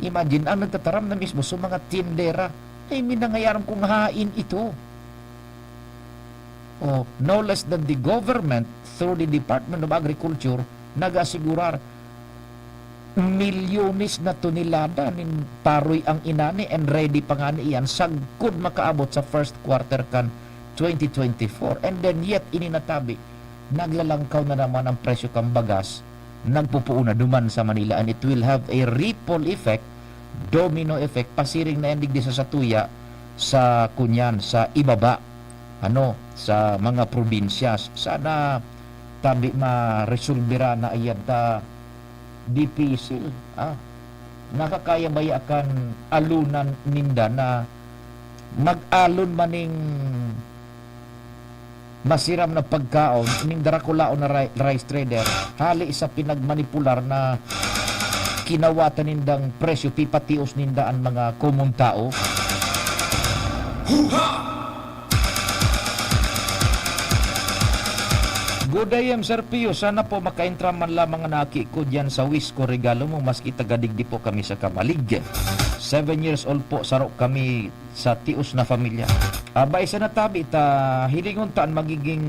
Imagine, ang nagtataram na mismo sa mga tindera, ay minangayaram kung hain ito. Oh, no less than the government through the Department of Agriculture nag-asigurar milyones na tonelada nin paroy ang inani and ready pa ngani iyan sagkod makaabot sa first quarter kan twenty twenty-four. And then yet, ini na tabi, naglalangkaw na naman ang presyo kan bagas, nagpupuon na duman sa Manila, and it will have a ripple effect, domino effect, pasiring na yan digdi sa satuya, sa kunyan, sa ibaba, ano, sa mga probinsyas. Sana tabi maresolbera na iyan ta dipisil, ah. Nakakaya baya kan alunan ninda na mag-alon maning masiram na pagkaon ning darakulaon na ri-, rice trader, hali sa pinagmanipular na kinawatan nindang presyo, pipatios ninda an mga komon tao. Good A M, Sir Pio. Sana po makaentra man lamang an aki ko diyan sa wish ko, regalo mo, maski taga digdi po kami sa Camalig. Seven years old po, saro kami sa tios na pamilya. Aba, isa na tabi ta, hilingon ta an magiging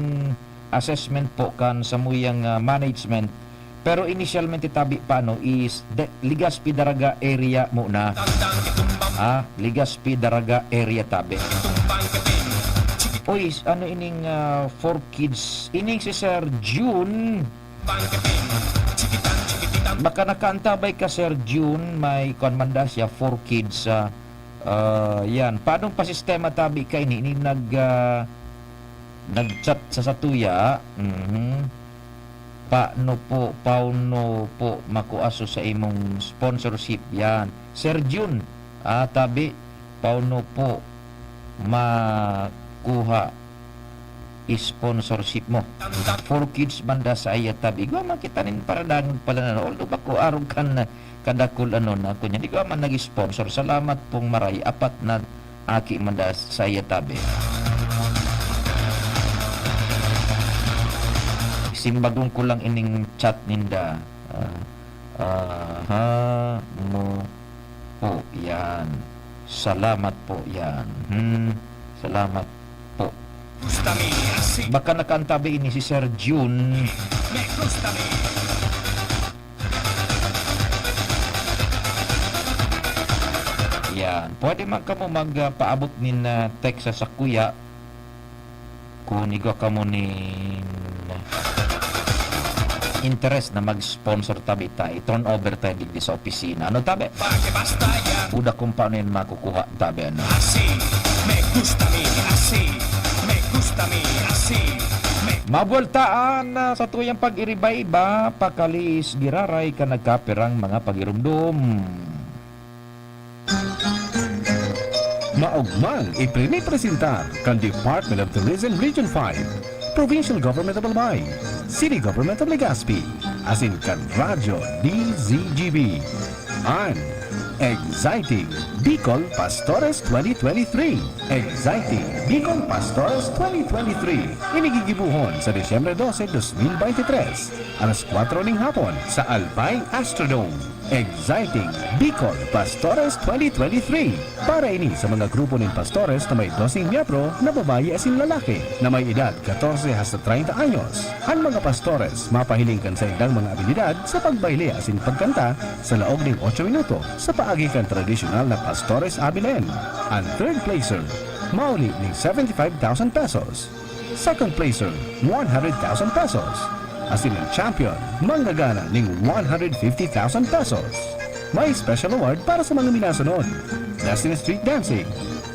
assessment po kan samuyang, ah, management. Pero inisyalmente tabi pa, ano, is de-, Legazpi Daraga area muna. Ah, Legazpi Daraga area tabi. Uy, s-, ano ining, ah, four kids? Ining si Sir Jun. Baka nakaantabay ka, Sir Jun, may kwan man da siya, four kids, ah, ah, yan. Paanong pasistema tabi ka ini? Ini nag, ah, nag-chat sa satuya. Mhm. Paano po, paano po makua so sa imong sponsorship? Yan. Sir Jun, ah, tabi, paano po makuha sponsorship mo? Four kids banda sa iya tabi. Igwa man kita nin paradangog pala na, although bako arog kan kadakul ano na, kunya, igwa man nag-sponsor. Salamat pong maray, apat na aki man da sa iya tabi. Simbagong ko lang ining chat ninda. Ah, aha, no po, yan. Salamat po, yan. Hmm, salamat po. Baka nakaantabi ini si Sir Jun. Yan. Pwede man kamo mag, ah, paabot nin, ah, text sa sakuya kung igwa kamo nin interes na mag-sponsor tabi ta, i-turn over ta digdi sa opisina. Ano tabi? Buda kung paano yan makukuha tabi, ano? Así me gusta a mí, así me gusta a mí, así me Mabueltaan na sa tuyang pag-iriba-iba, pakalis giraray ka nagkapirang mga pagirumdom. Maogmang iprinipresentar kan Department of Tourism Region five, Provincial Government of Albay, City Government of Legazpi, asin kan Radyo D Z G B, an Exciting Bicol Pastores twenty twenty-three. Exciting Bicol Pastores twenty twenty-three. Ini gigibohon sa Disyembre dose, dos mil bente tres, alas kwatro ning hapon sa Albay Astrodome. Exciting Bicol Pastores twenty twenty-three. Para ini sa mga grupo nin pastores na may doseng miyembro na babayi asin lalaki na may edad katorse hasta treinta anyos. An mga pastores mapahiling kan saindang mga abilidad sa pagbayle asin pagkanta sa laog nin otso minuto sa paagi kan tradisyonal na Pastores Abilene. An third placer mauli nin seventy-five thousand pesos. Second placer, one hundred thousand pesos. Asin an champion manggagana nin one hundred fifty thousand pesos. May special award para sa mga minasunod: Best in Street Dancing,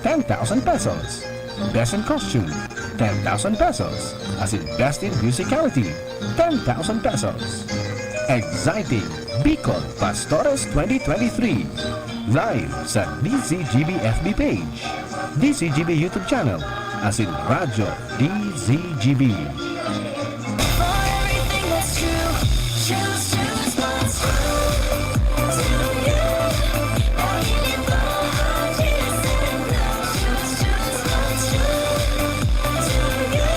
ten thousand pesos. Best in Costume, ten thousand pesos. As in best in musicality, ten thousand pesos. Exciting Bicol Pastores twenty twenty-three. Live sa D Z G B F B page, D Z G B YouTube channel, as in Radyo D Z G B. For everything that's true, choose, choose what's true. To you, ang inyong G S M News. Choose, choose what's true. To you,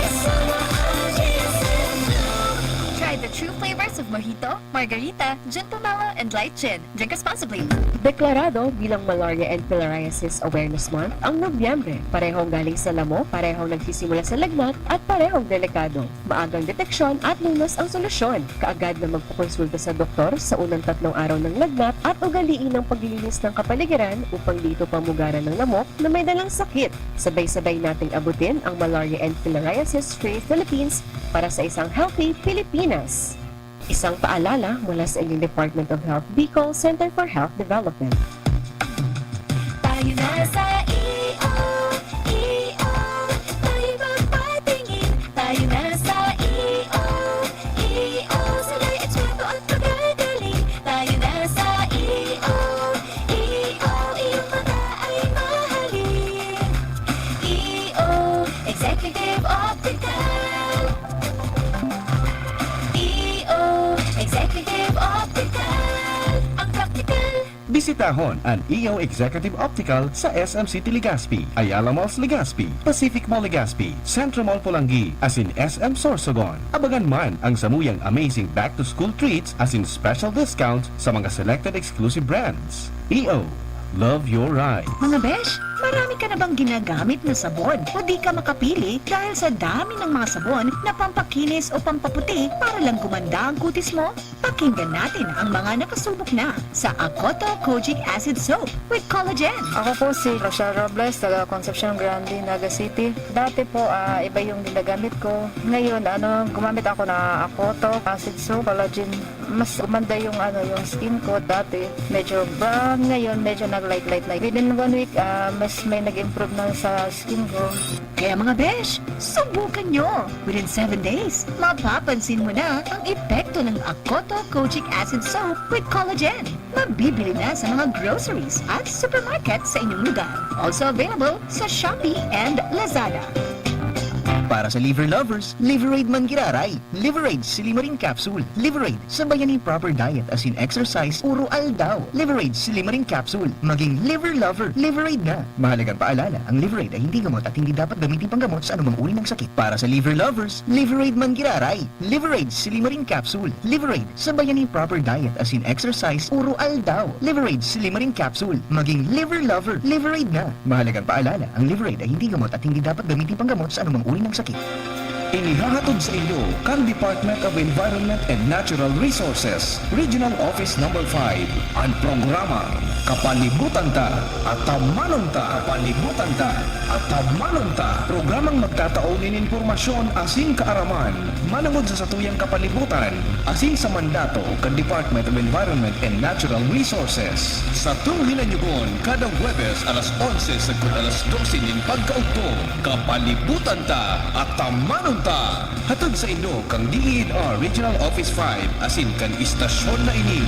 kasama ang G S M News. Try the true flavors of mojito, margarita, Jun Pumalo, and Light Gin. Drink responsibly. Deklarado bilang Malaria and Filariasis Awareness Month ang Nobyembre. Parehong galing sa lamok, parehong nagsisimula sa lagnat, at parehong delikado. Maagang deteksyon at lunos ang solusyon. Kaagad na magpakonsulta sa doktor sa unang tatlong araw ng lagnat at ugaliin ang paglilinis ng kapaligiran upang di ito pamugaran ng lamok na may dalang sakit. Sabay-sabay nating abutin ang Malaria and Filariasis Free Philippines para sa isang healthy Pilipinas. Isang paalala mula sa inyong Department of Health Bicol Center for Health Development. Tayo na sa E O, E O, tayo magpatingin. Tayo na sa E O, E O, sila'y eksperto at magagaling. Tayo na sa E O, E O, iyong mata ay mahalin. E O, Executive Optical. E O, Executive Optical. Ang praktikal. Bisitahon an E O Executive Optical sa S M City Legazpi, Ayala Malls Legazpi, Pacific Mall Legazpi, Centro Mall Polangui, asin S M Sorsogon. Abangan man ang samuyang amazing back-to-school treats asin special discounts sa mga selected exclusive brands. E O, love your ride. Mga besh, marami ka na bang ginagamit na sabon o di ka makapili dahil sa dami ng mga sabon na pampakinis o pampaputi para lang gumanda ang kutis mo? Pakinggan natin ang mga nakasubok na sa Akoto Kojic Acid Soap with Collagen. Ako po si Rochelle Robles, taga Concepcion Grande, Naga City. Dati po, ah, iba yung ginagamit ko. Ngayon, ano, gumamit ako na Akoto Acid Soap, Collagen. Mas gumanda yung, ano, yung skin ko. Dati, medyo brown. Ngayon, medyo nag-light-light na. Within one week, ah, mas may nag-improve na sa skin ko. Kaya mga besh, subukan nyo! Within seven days, mapapansin mo na ang epekto ng Akoto Kojic Acid Soap with Collagen. Mabibili na sa mga groceries at supermarket sa inyong lugar. Also available sa Shopee and Lazada. Para sa liver lovers, Liveraid man giraray. Liveraid Silimarin Capsule. Liveraid, sabayan nin proper diet asin exercise uro aldaw. Liveraid Silimarin Capsule. Maging liver lover, Liveraid na. Mahalagang paalala, ang Liveraid ay hindi gamot at hindi dapat gamitin panggamot sa anumang uri ng sakit. Para sa liver lovers, Liveraid man giraray. Liveraid Silimarin Capsule. Liveraid, sabayan nin proper diet asin exercise uro aldaw. Liveraid Silimarin Capsule. Maging liver lover, Liveraid na. Mahalagang paalala, ang Liveraid ay hindi gamot at hindi dapat gamitin panggamot sa anumang uri ng sakit. Inihahatod sa inyo kan Department of Environment and Natural Resources, Regional Office Number five, an programang Kapalibutan Ta, Atamanon Ta, Kapalibutan Ta, Atamanon Ta, programang magtatao nin impormasyon asin kaaraman manongod sa satuyang kapalibutan asin sa mandato kan Department of Environment and Natural Resources. Satong hinanyugon kada Huwebes alas onse sagkod alas dose nin pagkaugto. Kapalibutan Ta, Atamanon Ta! Hatod sa inyo kan D E N R Regional Office five asin kan istasyon na ini.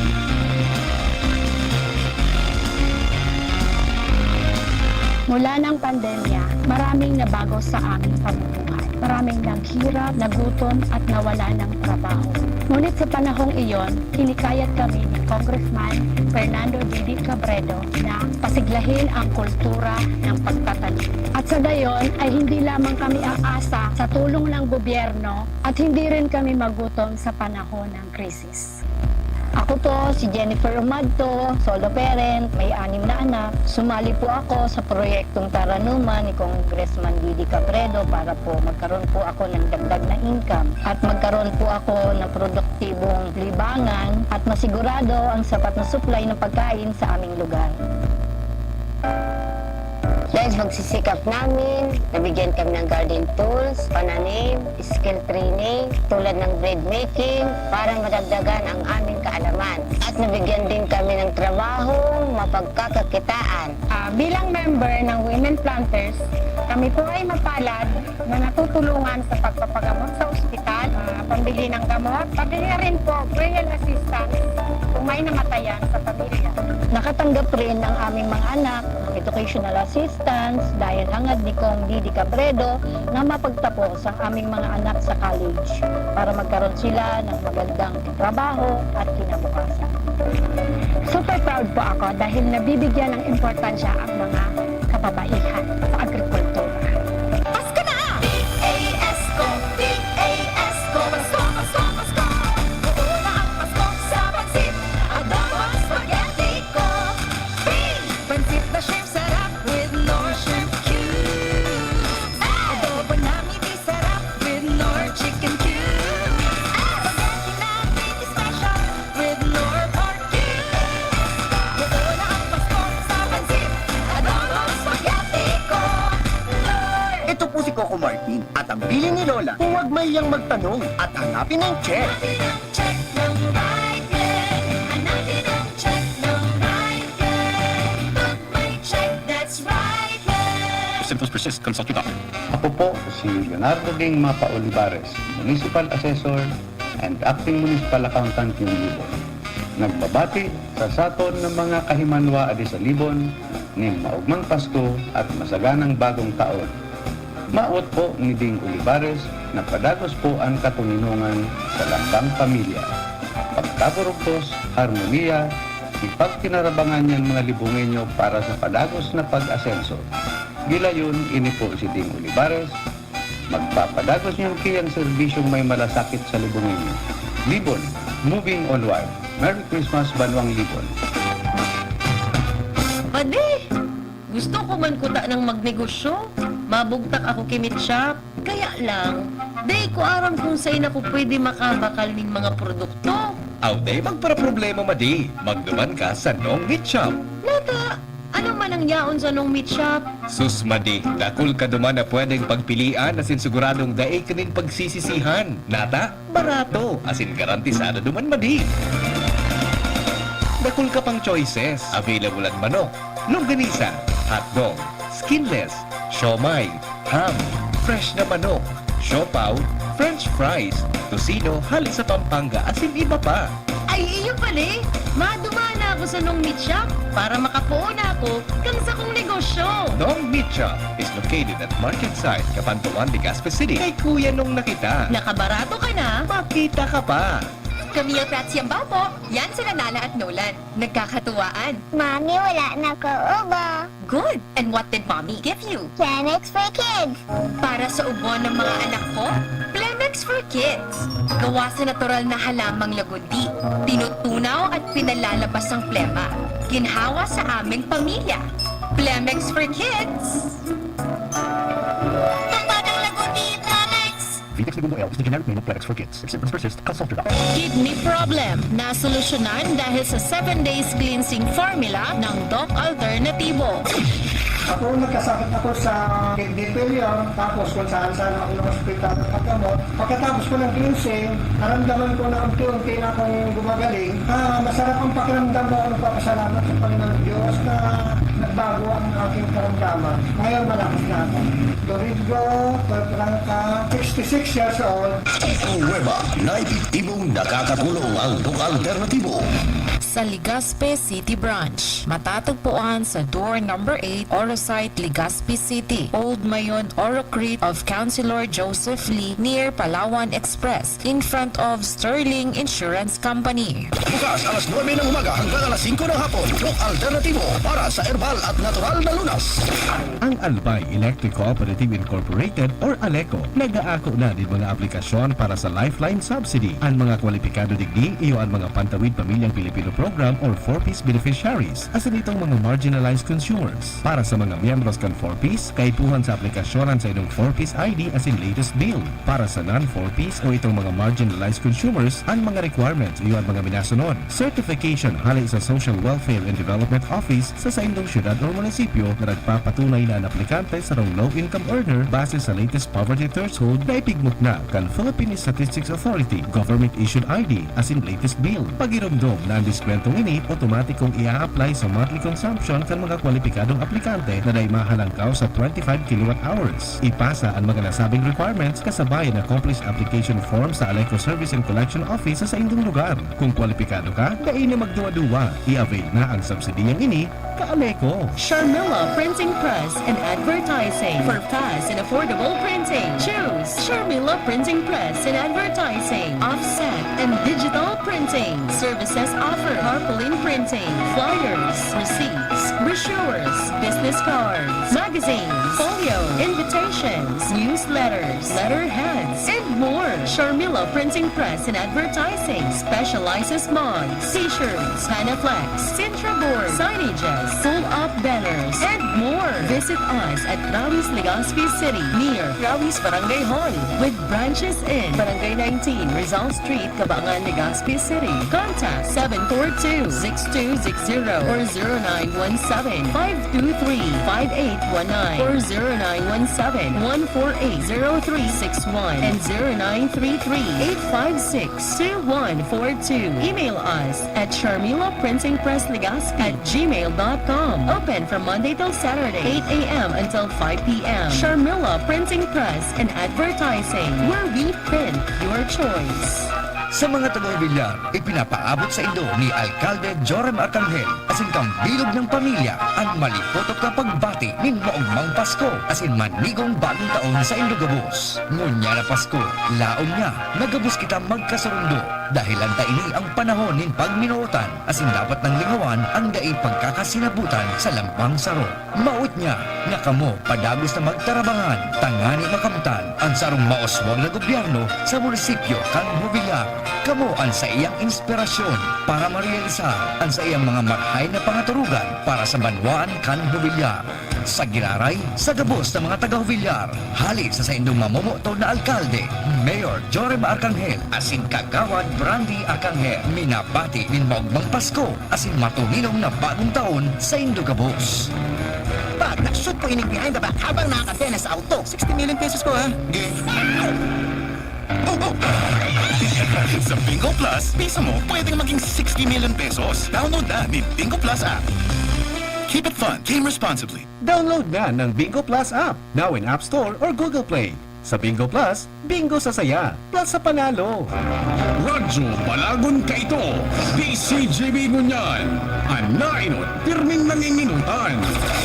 Mula ng pandemya, maraming nabago sa aming pamumuhay. Maraming naghirap, nagutom, at nawala ng trabaho. Ngunit sa panahong iyon, hinikayat kami ni Congressman Fernando Didi Cabredo na pasiglahin ang kultura ng pagtatanim. At sa gayon ay hindi lamang kami aasa sa tulong ng gobyerno at hindi rin kami magutom sa panahon ng krisis. Ako po si Jennifer Umadto, solo parent, may anim na anak. Sumali po ako sa proyektong Taranuman ni Congressman Didi Cabredo para po magkaroon po ako ng dagdag na income at magkaroon po ako ng produktibong libangan at masigurado ang sapat na supply ng pagkain sa aming lugar. Dahil sa pagsisikap namin, nabigyan kami ng garden tools, pananim, skill training, tulad ng bread making, para madagdagan ang aming kaalaman. At Nabigyan din kami ng trabaho, mapagkakakitaan. Ah, bilang member ng Women Planters, kami po ay mapalad na natutulungan sa pagpapagamot sa ospital, ah, pambili ng gamot, pati na rin po burial assistance kung may namatayan sa pamilya. Nakatanggap rin ang aming mga anak ng educational assistance dahil hangad ni Cong Didi Cabredo na mapagtapos ang aming mga anak sa college para magkaroon sila ng magandang trabaho at kinabukasan. Super proud po ako dahil nabibigyan ng importansya ang mga kababaihan sa agrikultura. Pasko na! P A S ko, P A S ko, Pasko, Pasko, Pasko. Buo na ang Pasko sa pansit, adobong spaghetti ko. Free! Pansit na shrimp sarap with Knorr shrimp cubes. Adobo na mini sarap with Knorr chicken cubes. Spaghetti na mini special with Knorr pork cubes. Buo na ang Pasko sa pansit, adobong spaghetti ko. Knorr! Ito po si Coco Martin at ang bilin ni Lola. Huwag mahiyang magtanong at hanapin ang check. Hanapin ang check ng Riker. Hanapin ang check ng Riker. Pag may check, that's Riker. If symptoms persist, consult your doctor. Ako po si Leonardo Ding Mapa Olivares, Municipal Assessor and Acting Municipal Accountant ng Libon. Nagbabati sa saton ng mga kahimanwa adi sa Libon nin maogmang Pasko at masaganang Bagong Taon. Mawot po ni Ding Olivares na padagos po an katoninongan sa lambang pamilya, pagkaburugtos, harmonia, ipagkinarabangan niyan mga Libongeño para sa padagos na pag-asenso. Gilayon, ini po si Ding Olivares, magpapadagos niyan kiyang serbisyong may malasakit sa Libongeño. Libon, moving onward. Merry Christmas, Banwang Libon! Padi! Gusto ko man kuta nang magnegosyo. Mabugtak ako ki Meat Shop. Kaya lang, dai ko aram kung sain ako pwede makabakal nin mga produkto. Aw, dai magparaproblema, madi. Magduman ka sa Nong Meat Shop. Nata, ano man ang yaon sa Nong Meat Shop? Sus, madi, dakul ka duman na pwedeng pagpilian asin siguradong dai ka nin pagsisisihan. Nata, barato, asin garantisado duman, madi. Dakul ka pang choices. Available an manok, longganisa, hotdog, skinless, siomai, ham, fresh na manok, siopaw, french fries, tocino hale sa Pampanga, asin iba pa. Ay, iyo pala eh! Maduman na ako sa Nong Meat Shop para makapoon na ako kan sakong negosyo. Nong Meat Shop is located at Market Side, Cabanatuan, Legazpi City. Kay Kuya Nong na kita. Nakabarato ka na. Makita ka pa. Camille Prats Yambao po. Yan sila Nana at Nolan. Nagkakatuwaan. Mami, wala na ko ubo. Good! And what did Mommy give you? Kleenex for Kids. Para sa ubo ng mga anak ko, Plemex for Kids. Gawa sa natural na halamang lagundi. Tinutunaw at pinalalabas ang plema. Ginhawa sa aming pamilya. Plemex for Kids. Tumbad ang lagundi, Plemex! Vitex Negundo L is the generic name of Plemex for Kids. If symptoms persist, consult your doctor. Kidney problem, nasolusyonan dahil sa seven days cleansing formula ng Doc Alternativo. Ako, nagkasakit ako sa kidney failure, tapos kung saan-saan ako ng ospital nagpagamot. Pagkatapos ko ng cleansing, naramdaman ko na unti-unti na akong gumagaling. Ah, masarap ang pakiramdam na nagpapasalamat sa Panginoon Diyos na nagbago ang aking karamdaman. Ngayon, malakas na ako. Domingo Tortranca, sixty-six years old. Pruweba na epektibong nakakatulong ang Doc Alternativo. Sa Legazpi City Branch, matatagpuan sa door number eight, Oro Site, Legazpi City, Old Mayon, Oro Creek of Councilor Joseph Lee, near Palawan Express, in front of Sterling Insurance Company. Bukas alas nuebe ng umaga hanggang alas singko ng hapon, Doc Alternativo para sa herbal at natural na lunas. Ang Albay Electric Cooperative Incorporated or Aleco nag-aako na nin mga aplikasyon para sa Lifeline Subsidy. An mga kwalipikado digdi iyo an mga Pantawid Pamilyang Pilipino Program or four Ps beneficiaries, asin itong mga marginalized consumers. Para sa mga miyembros kan four Ps, kaipuhan sa aplikasyon an saindong four Ps I D asin latest bill. Para sa non-four Ps o itong mga marginalized consumers, an mga requirements iyo an mga minasunod. Certification hale sa Social Welfare and Development Office sa saindong syudad o munisipyo na nagpapatunay na an aplikante sarong low-income earner base sa latest poverty threshold na ipigmukna kan Philippine Statistics Authority, government-issued I D, asin latest bill. Pagiromdom na an Dokumentong ini otomatikong i-a-apply sa monthly consumption kan mga kwalipikadong aplikante na dai mahalangkaw sa twenty-five kilowatt hours. Ipasa an mga nasabing requirements kasabay an accomplished application form sa Aleco Service and Collection Office sa saindong lugar. Kung kwalipikado ka, dai na magduwa-duwa. I-avail na ang subsidiyang ini, ka-Aleco. Sharmila Printing Press and Advertising. For fast and affordable printing, choose Sharmila Printing Press and Advertising. Offset and digital printing. Services offered: tarpaulin printing, flyers, receipts, brochures, business cards, magazines, folio, invitations, newsletters, letterheads, and more. Sharmila Printing Press and Advertising specializes mugs, t-shirts, Panaflex, Sintra board, signages, pull-up banners, and more. Visit us at Rawi's, Legazpi City, near Rawi's Barangay Hall, with branches in Barangay nineteen, Rizal Street, Cabangan, Legazpi City. Contact seven four two, six two six zero or zero nine one seven, five two three, five eight one nine or zero nine one seven, one four eight, zero three six one and zero nine three three, eight five six, two one four two. Email us at Sharmila Printing Press Legazpi at gmail dot com. Open from Monday till Saturday, eight a.m. until five p.m. Sharmila Printing Press and Advertising, where we print your choice. Sa mga taga-Jubilar, ipinapaabot sa indo ni Alkalde Joram Arcangel asin kan bilog nin pamilya an malipotok na pagbati nin maogmang Pasko asin manigong bagong taon sa indo gabos. Ngunyan na Pasko, laom niya na gabos kita magkasurundo, dahelan ta ini an panahon nin pagminootan asin dapat nang lingawan an dai pagkakasinabutan sa lambang saro. Mawot niya na kamo padagos na magtarabangan tangani makamtan an sarong maoswag na gobyerno sa munisipyo kan Jubilar. Kamo an saiyang inspirasyon para marealisar an saiyang mga marahay na pangaturugan para sa banwaan kan Jubilar. Sa giraray, sa gabos na mga taga-Jubilar, hali sa saindong mamomoton na alkalde, Mayor Joram Arcangel asin Kagawad Brandy Arcangel, minabati nin maogmang Pasko asin matuninong na bagong taon saindo gabos. Pag na-shoot ko ining behind the back habang nakakadena sa auto, sixty million pesos ko ha. Sa Bingo Plus, piso mo pwedeng maging sixty million pesos. Download na ni Bingo Plus app. Keep it fun. Game responsibly. Download na ng Bingo Plus app, now in App Store or Google Play. Sa Bingo Plus, bingo sa saya, plus sa panalo. Radyo Balagon kaito, D C G B ngunyan, an nainot pirming nanginginutan.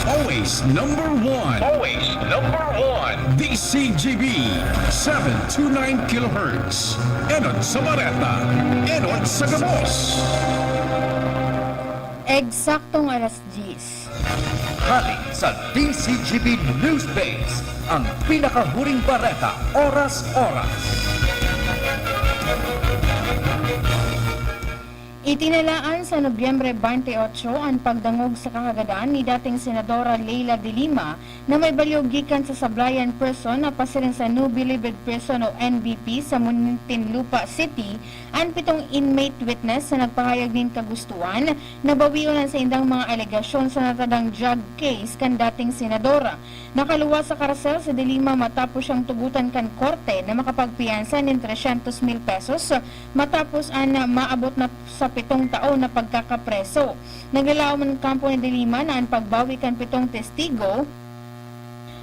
Always number one. Always number one. D C G B, seven two nine kilohertz. Enot sa bareta, enot sa gabos. Eksaktong alas diyes. Hali sa D C G B News Base, ang pinakahuring bareta, oras-oras. Itinalaan sa Nobyembre twenty-eight an pagdangog sa kahagadan ni dating Senadora Leila de Lima na may balyo gikan sa Sablayan Prison na pasiring sa New Bilibid Prison o N B P sa Muntinlupa City, an pitong inmate witness na nagpahayag nin kagustuhan na bawion an saindang mga alegasyon sa natadang drug case kan dating senadora. Nakaluwas sa karsel si De Lima matapos siyang tugotan kan korte na makapagpiyansa nin tresyentos mil pesos matapos an maabot na sa pitong taon na pagkakapreso. Naglalaom an kampo ni De Lima na an pagbawi kan pitong testigo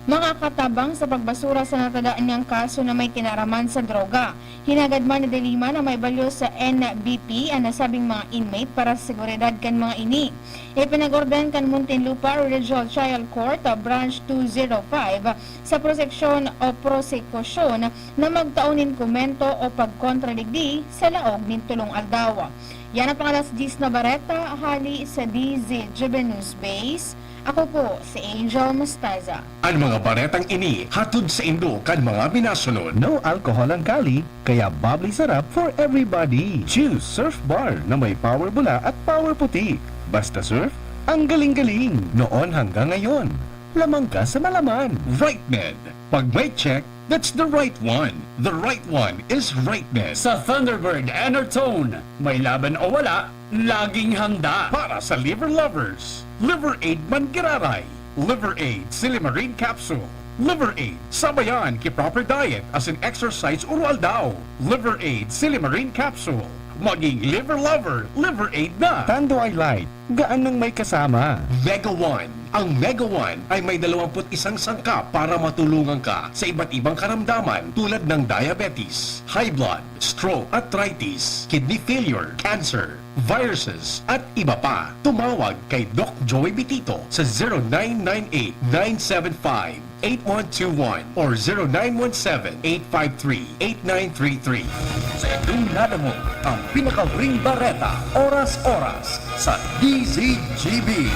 makakatabang sa pagbasura sa natada niyang kaso na may kinaraman sa droga. Hinagad man ni De Lima na maibalyo sa N B P an nasabing mga inmate para sa seguridad kan mga ini. Ipinag-ordenan kan Muntinlupa Regional Trial Court, ah, Branch two zero five, sa proseksyon o prosekusyon na magtao nin komento o pagkontra digdi sa laog nin tolong aldaw. Yan ang pang-alas diyes na bareta hali sa D Z G B News Base. Ako po si Angel Mostaza. An mga baretang ini hatod saindo kan mga minasunod. No alcohol ang Cali, kaya bubbly sarap for everybody. Choose Surf Bar na may power bula at power puti. Basta surf, ang galing-galing. Noon hanggang ngayon, lamang ka sa malaman. Right Med. Pag may check, that's the right one. The right one is Right Med. Sa Thunderbird Enertone, may laban o wala, laging handa. Para sa liver lovers, Liver Aid Mangiraray, Liver Aid Silimarin Capsule, Liver Aid sabayan ki proper diet asin exercise uro-aldaw, Liver Aid Silimarin Capsule, Maging liver lover, Liver Aid na! Tanduay Light, gaan nang may kasama. Mega One. Ang Mega One ay may dalawampu't isang sangkap para matulungan ka sa iba't ibang karamdaman tulad ng diabetes, high blood, stroke, arthritis, kidney failure, cancer, viruses, at iba pa. Tumawag kay Doc Joey Bitito sa zero nine nine eight nine seven five eight one two one or zero nine one seven eight five three eight nine three three. Sa inyong nadangog ang pinakahuring bareta, oras-oras, sa D Z G B.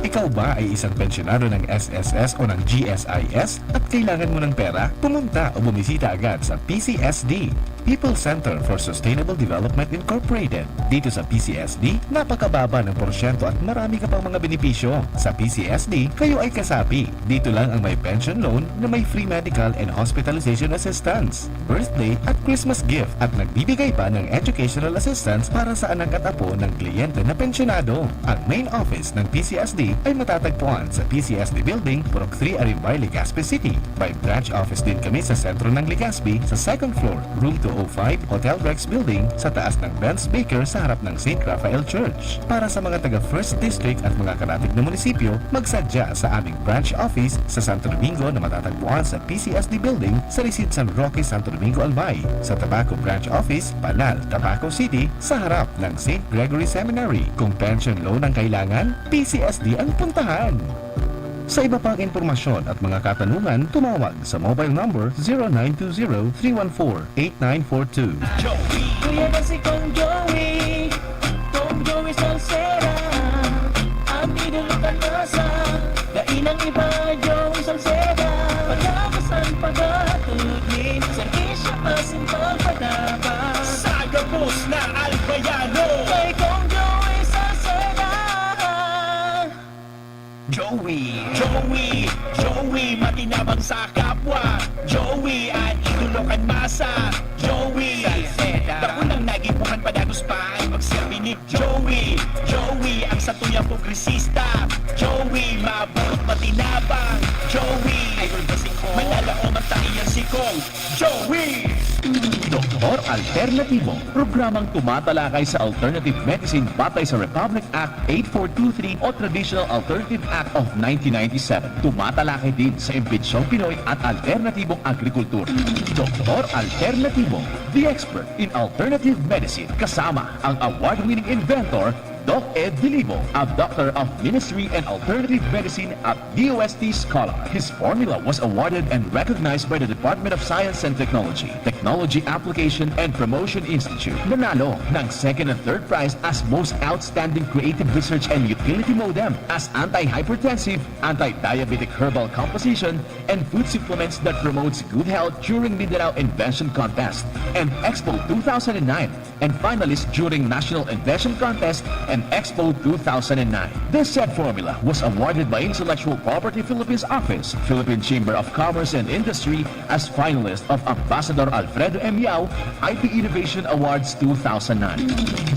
Ikaw ba ay isang pensyonado ng S S S o ng G S I S at kailangan mo ng pera? Pumunta o bumisita agad sa P C S D, People Center for Sustainable Development Incorporated. Dito sa P C S D, napakababa ng porsyento at marami ka pang mga benepisyo. Sa P C S D, kayo ay kasapi. Dito lang ang may pension loan na may free medical and hospitalization assistance, birthday at Christmas gift, at nagbibigay pa ng educational assistance para sa anak at apo ng kliyente na pensyonado. Ang main office ng P C S D ay matatagpuan sa P C S D Building, Purok three, Arimbay, Legazpi City. May branch office din kami sa sentro ng Legazpi, sa second floor, room two oh five, Hotel Rex Building, sa taas ng Benz Baker sa harap ng Saint Raphael Church. Para sa mga taga First District at mga karatig na munisipyo, magsadya sa aming branch office sa Santo Domingo na matatagpuan sa P C S D Building sa Residences San Roque, Santo Domingo, Albay, sa Tabaco Branch Office, Panal, Tabaco City, sa harap ng Saint Gregory Seminary. Kung pension loan ang kailangan, P C S D ang puntahan. Sa iba pang impormasyon at mga katanungan, tumawag sa mobile number zero nine two zero three one four eight nine four two. Kuya na si Kong Joey, Kong Joey Salceda, ang idolo kan masa, dai nang iba, Joey Salceda. Palakasan, pagatugin, serbisyo, asin pagpatabang. Sa gabos na Albayano, kay Kong Joey Salceda. Joey, Joey, Joey, matinabang sa kapwa. Joey, an idolo kan masa. Joey Salceda. Dakul nang nagipuhan, padagos pa an pagserbi ni Joey. Joey, ang satuyang progresista. Joey, maburot, matinabang. Joey, idol ba si Kong? Manalaom ang taiyang si Kong Joey! Doktor Alternatibo, programang tumatalakay sa alternative medicine batay sa Republic Act eight four two three o Traditional Alternative Act of nineteen ninety-seven. Tumatalakay din sa imbensyong Pinoy at alternatibong agrikultura. Doktor Alternatibo, the expert in alternative medicine, kasama ang award-winning inventor, Doc Ed Dilibo, a Doctor of Ministry and Alternative Medicine at D O S T scholar. His formula was awarded and recognized by the Department of Science and Technology, Technology Application and Promotion Institute. Nanalo ng second and third prize as Most Outstanding Creative Research and Utility Modem, as anti-hypertensive, anti-diabetic herbal composition, and food supplements that promotes good health during Mindanao Invention Contest and Expo two thousand nine, and finalist during National Invention Contest and Expo two thousand nine. This said formula was awarded by Intellectual Property Philippines Office, Philippine Chamber of Commerce and Industry as finalist of Ambassador Alfredo M. Yao I P Innovation Awards two thousand nine.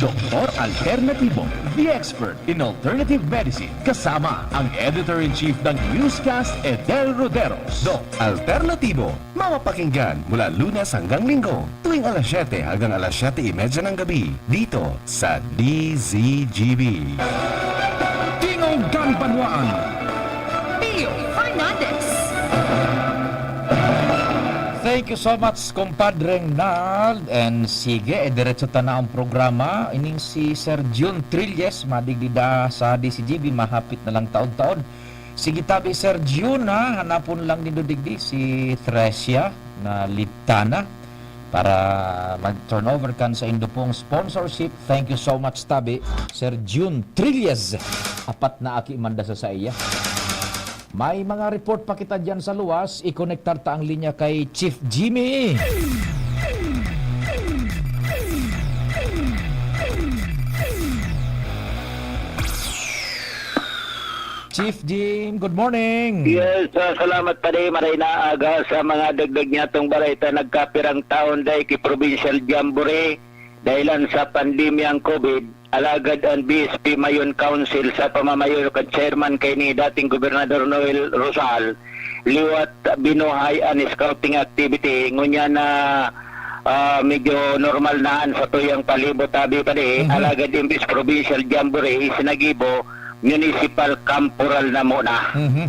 Doktor Alternatibo, the expert in alternative medicine, kasama ang Editor-in-Chief ng Newscast, Eder Roderos. Doc Alternatibo, mapapakinggan mula Lunes hanggang Linggo, tuwing alas siyete hanggang alas siyete y media ng gabi, dito sa D Z G B. Tingog kan Banwaan. Pio Fernandez. Thank you so much, Compadre Nald. And sige, eh, diretso ta na ang programa. Ining si Sir Jun Trilles, madigdi da sa D Z G B, mahapit na lang taon-taon. Sige tabi, Sir Jun, ha? Hanapon lang nindo digdi si Thresia na Litana para mag-turnover kan saindo pong sponsorship. Thank you so much, tabi. Sir Jun Trillas, apat na aki manda sa saiya. May mga report pa kita diyan sa luwas. I-konektar ta ang linya kay Chief Jimmy. Chief Jim, good morning. Yes, ah, salamat, pare. Maray na aga sa mga dagdag niyatong balay ta nagkapirang taon dai ki provincial jamboree dahilan sa pandemyang COVID. Alagad an B S P Mayon Council sa pamamayo kan chairman kaini, dating Gobernador Noel Rosal, liwat binuhay an scouting activity. Ngunyan na, ah, medyo normal na an satuyang palibot, tabi pa di, Mhm. alagad imbis provincial jamboree, isinagibo, municipal camporal na muna. Mhm.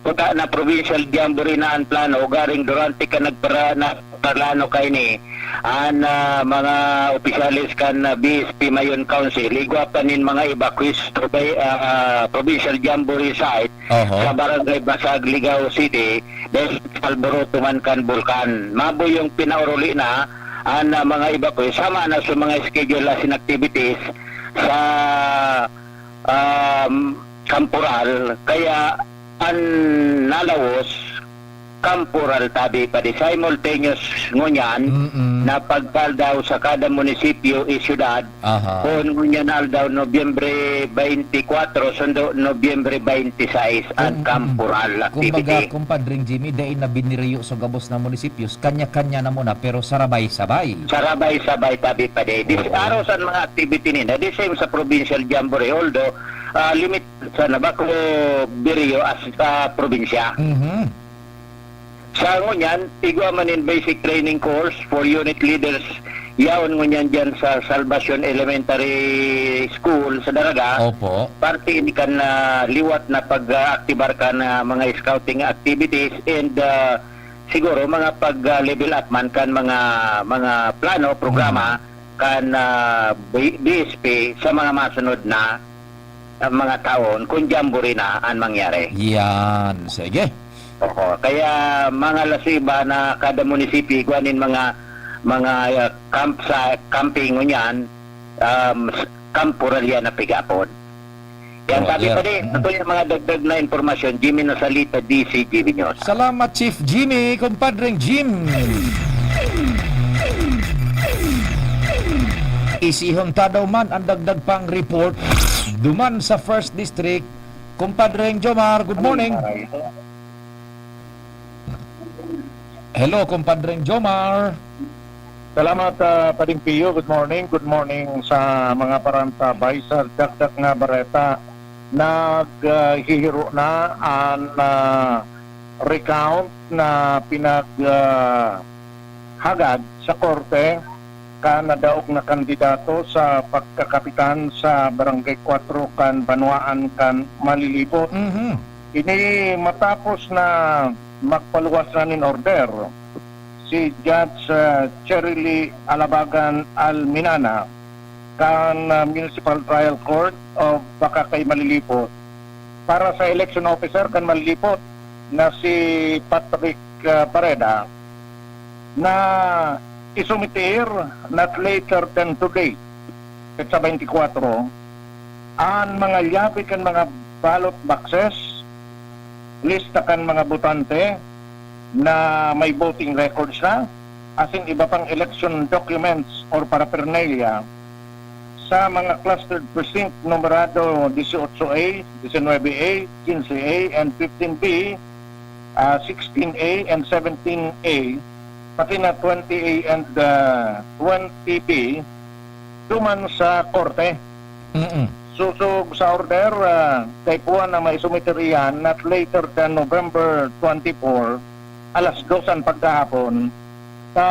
Puta na provincial jamboree na an plano, ugaring durante kan nagpara-, nagparlano kaini, an, ah, mga opisyales kan, ah, B S P Mayon Council, igwa pa nin mga evacuees, provi-, ah, provincial jamboree site Oho. sa Barangay Basag, Ligao City, dahil sa alboroto man kan bulkan. Maboyong pinauruli na an, ah, mga evacuees, sama na sa mga schedule as in activities sa, um, Camporal. Kaya an nalawos, Camporal, tabi pa di. Simultaneous ngunyan Mm-mm. na pagkaldaw sa kada munisipyo y syudad, Aha. Kun ngunyan aldaw, Nobyembre twenty-four, sundo Nobyembre twenty-six, an Kung, Camporal kumbaga, activity. Kumpadring Jimmy, dai na biniriyo sa gabos na munisipios, kanya-kanya na muna, pero sarabay-sabay. Sarabay-sabay, tabi pa di. This Oo. araw sa mga activity nila, the same sa provincial jamboree, although, ah, limit sa nabako biriyo as, ah, probinsya. Mhm. Sa ngunyan, igwa man nin basic training course for unit leaders yaon ngunyan diyan sa Salvacion Elementary School sa Daraga. Opo. Parte ini kan, ah, liwat na pag-aaktibar kan, ah, mga scouting activities and, ah, siguro mga pag, ah, level up man kan mga, mga plano, programa Mm. kan, ah, B-, B S P sa mga masunod na, ah, mga taon kung jamboree na an mangyari. Yan. Sige. Oo, kaya mga lasiba na kada munisipyo, igwa nin mga, mga, ah, camp sa camping ngunyan, um, s-, kamporalya na pigapon. Yan, Oh, sabi yeah. pa din, ito yung mga dagdag na impormasyon, Jimmy Nasalita, D C G B News. Salamat, Chief Jimmy, kumpadreng Jim. Isihon ta daw man ang dagdag pang report duman sa First District. Kumpadreng Jomar, good morning. Ay, ay. Hello, Kumpadreng Jomar. Salamat, ah, Pading Pio. Good morning. Good morning sa mga parantabay. Sa dagdag nga bareta, nag, ah, hihiro na an, ah, recount na pinag, ah, hagad sa korte kan nadaog na kandidato sa pagkakapitan sa Barangay Cuatro kan banwaan kan Malilibot. Mhm. Ini matapos na magpaluwas na nin order si Judge, ah, Cherilee Alabagan Alminana kan, ah, Municipal Trial Court of Bacacay, Malilipot para sa election officer kan Malilipot na si Patrick, ah, Bareda na isumitir not later than today, petsa twenty-four, an mga yabi kan mga ballot boxes, lista kan mga botante na may voting records na, asin iba pang election documents or paraphernalia sa mga clustered precinct numerado dieciocho A, diecinuebe A, quince A, and fifteen B, ah, sixteen A and seventeen A, pati na twenty A and, ah, twenty B, duman sa korte. Mm-mm. Sosog sa order, ah, kaipuhan na maisumiter iyan not later than November twenty-four, alas dos an pagkahapon. Ta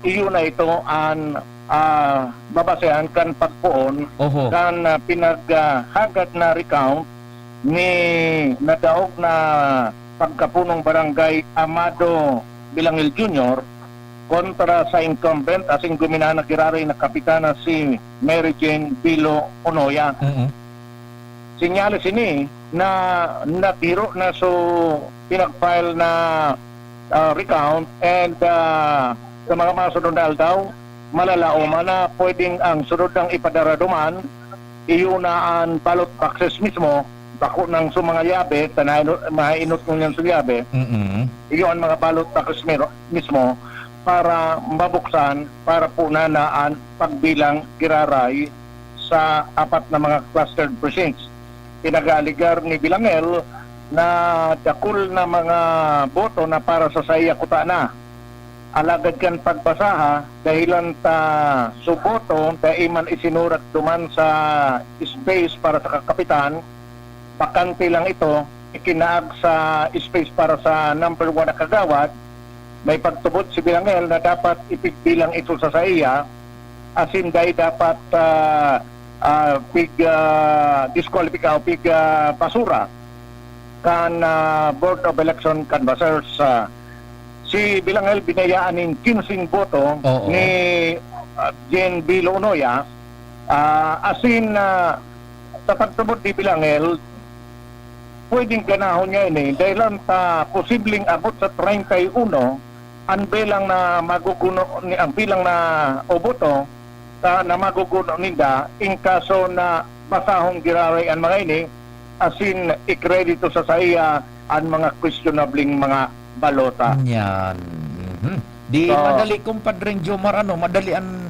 iyo na ito an, ah, babasehan kan pagpoon Oho. kan, ah, pinag, ah, hagad na recount ni nadaog na pagkapunong barangay Amado Bilangil Junior kontra sa incumbent asin guminana giraray na kapitana si Mary Jane Bilo Onoya. Mm-mm. Sinyales ini na naghiro na so pinag-file na, ah, recount and, ah, sa mga masunod na aldaw, malalaoman na pwedeng ang sunod nang ipadara duman, iyo na an ballot boxes mismo, bako nang so mga yabe, ta naino-, mainot ngunyan so yabe, Mm-mm. iyo an mga ballot boxes miro-, mismo para mabuksan, para po na na an pagbilang giraray sa apat na mga clustered precincts. Pinag-aaligar ni Bilangel na dakul na mga boto na para sa saiya kutana. Alagad kan pagbasaha, dahelan ta so boto dai man isinurat duman sa space para sa kakapitan, bakante lang ito, ikinaag sa space para sa number one na kagawad, may pagtubod si Vilangel na dapat ipigbilang ito sa saiya, asin dai dapat, ah, ah, pig, ah, diskwalipika o pig, ah, basura kan, ah, Board of Election Canvassers. Ah, si Vilangel binayaan nin kinseng boto Oo. ni, ah, Jane B. Lonoya, ah, asin, ah, sa pagtubod ni Vilangel, pwedeng ganahon niya ini, dahil ang ta posibleng abot sa treinta y uno, ang bilang na maguguno ni, ang bilang na o boto, ah, na maguguno ninda, in kaso na basahon giraray an mga ini, asin ikredito sa saiya an mga kwestionableng mga balota. Yan. Mhm. Di So, madali, Compadreng Jomar, ano, madali an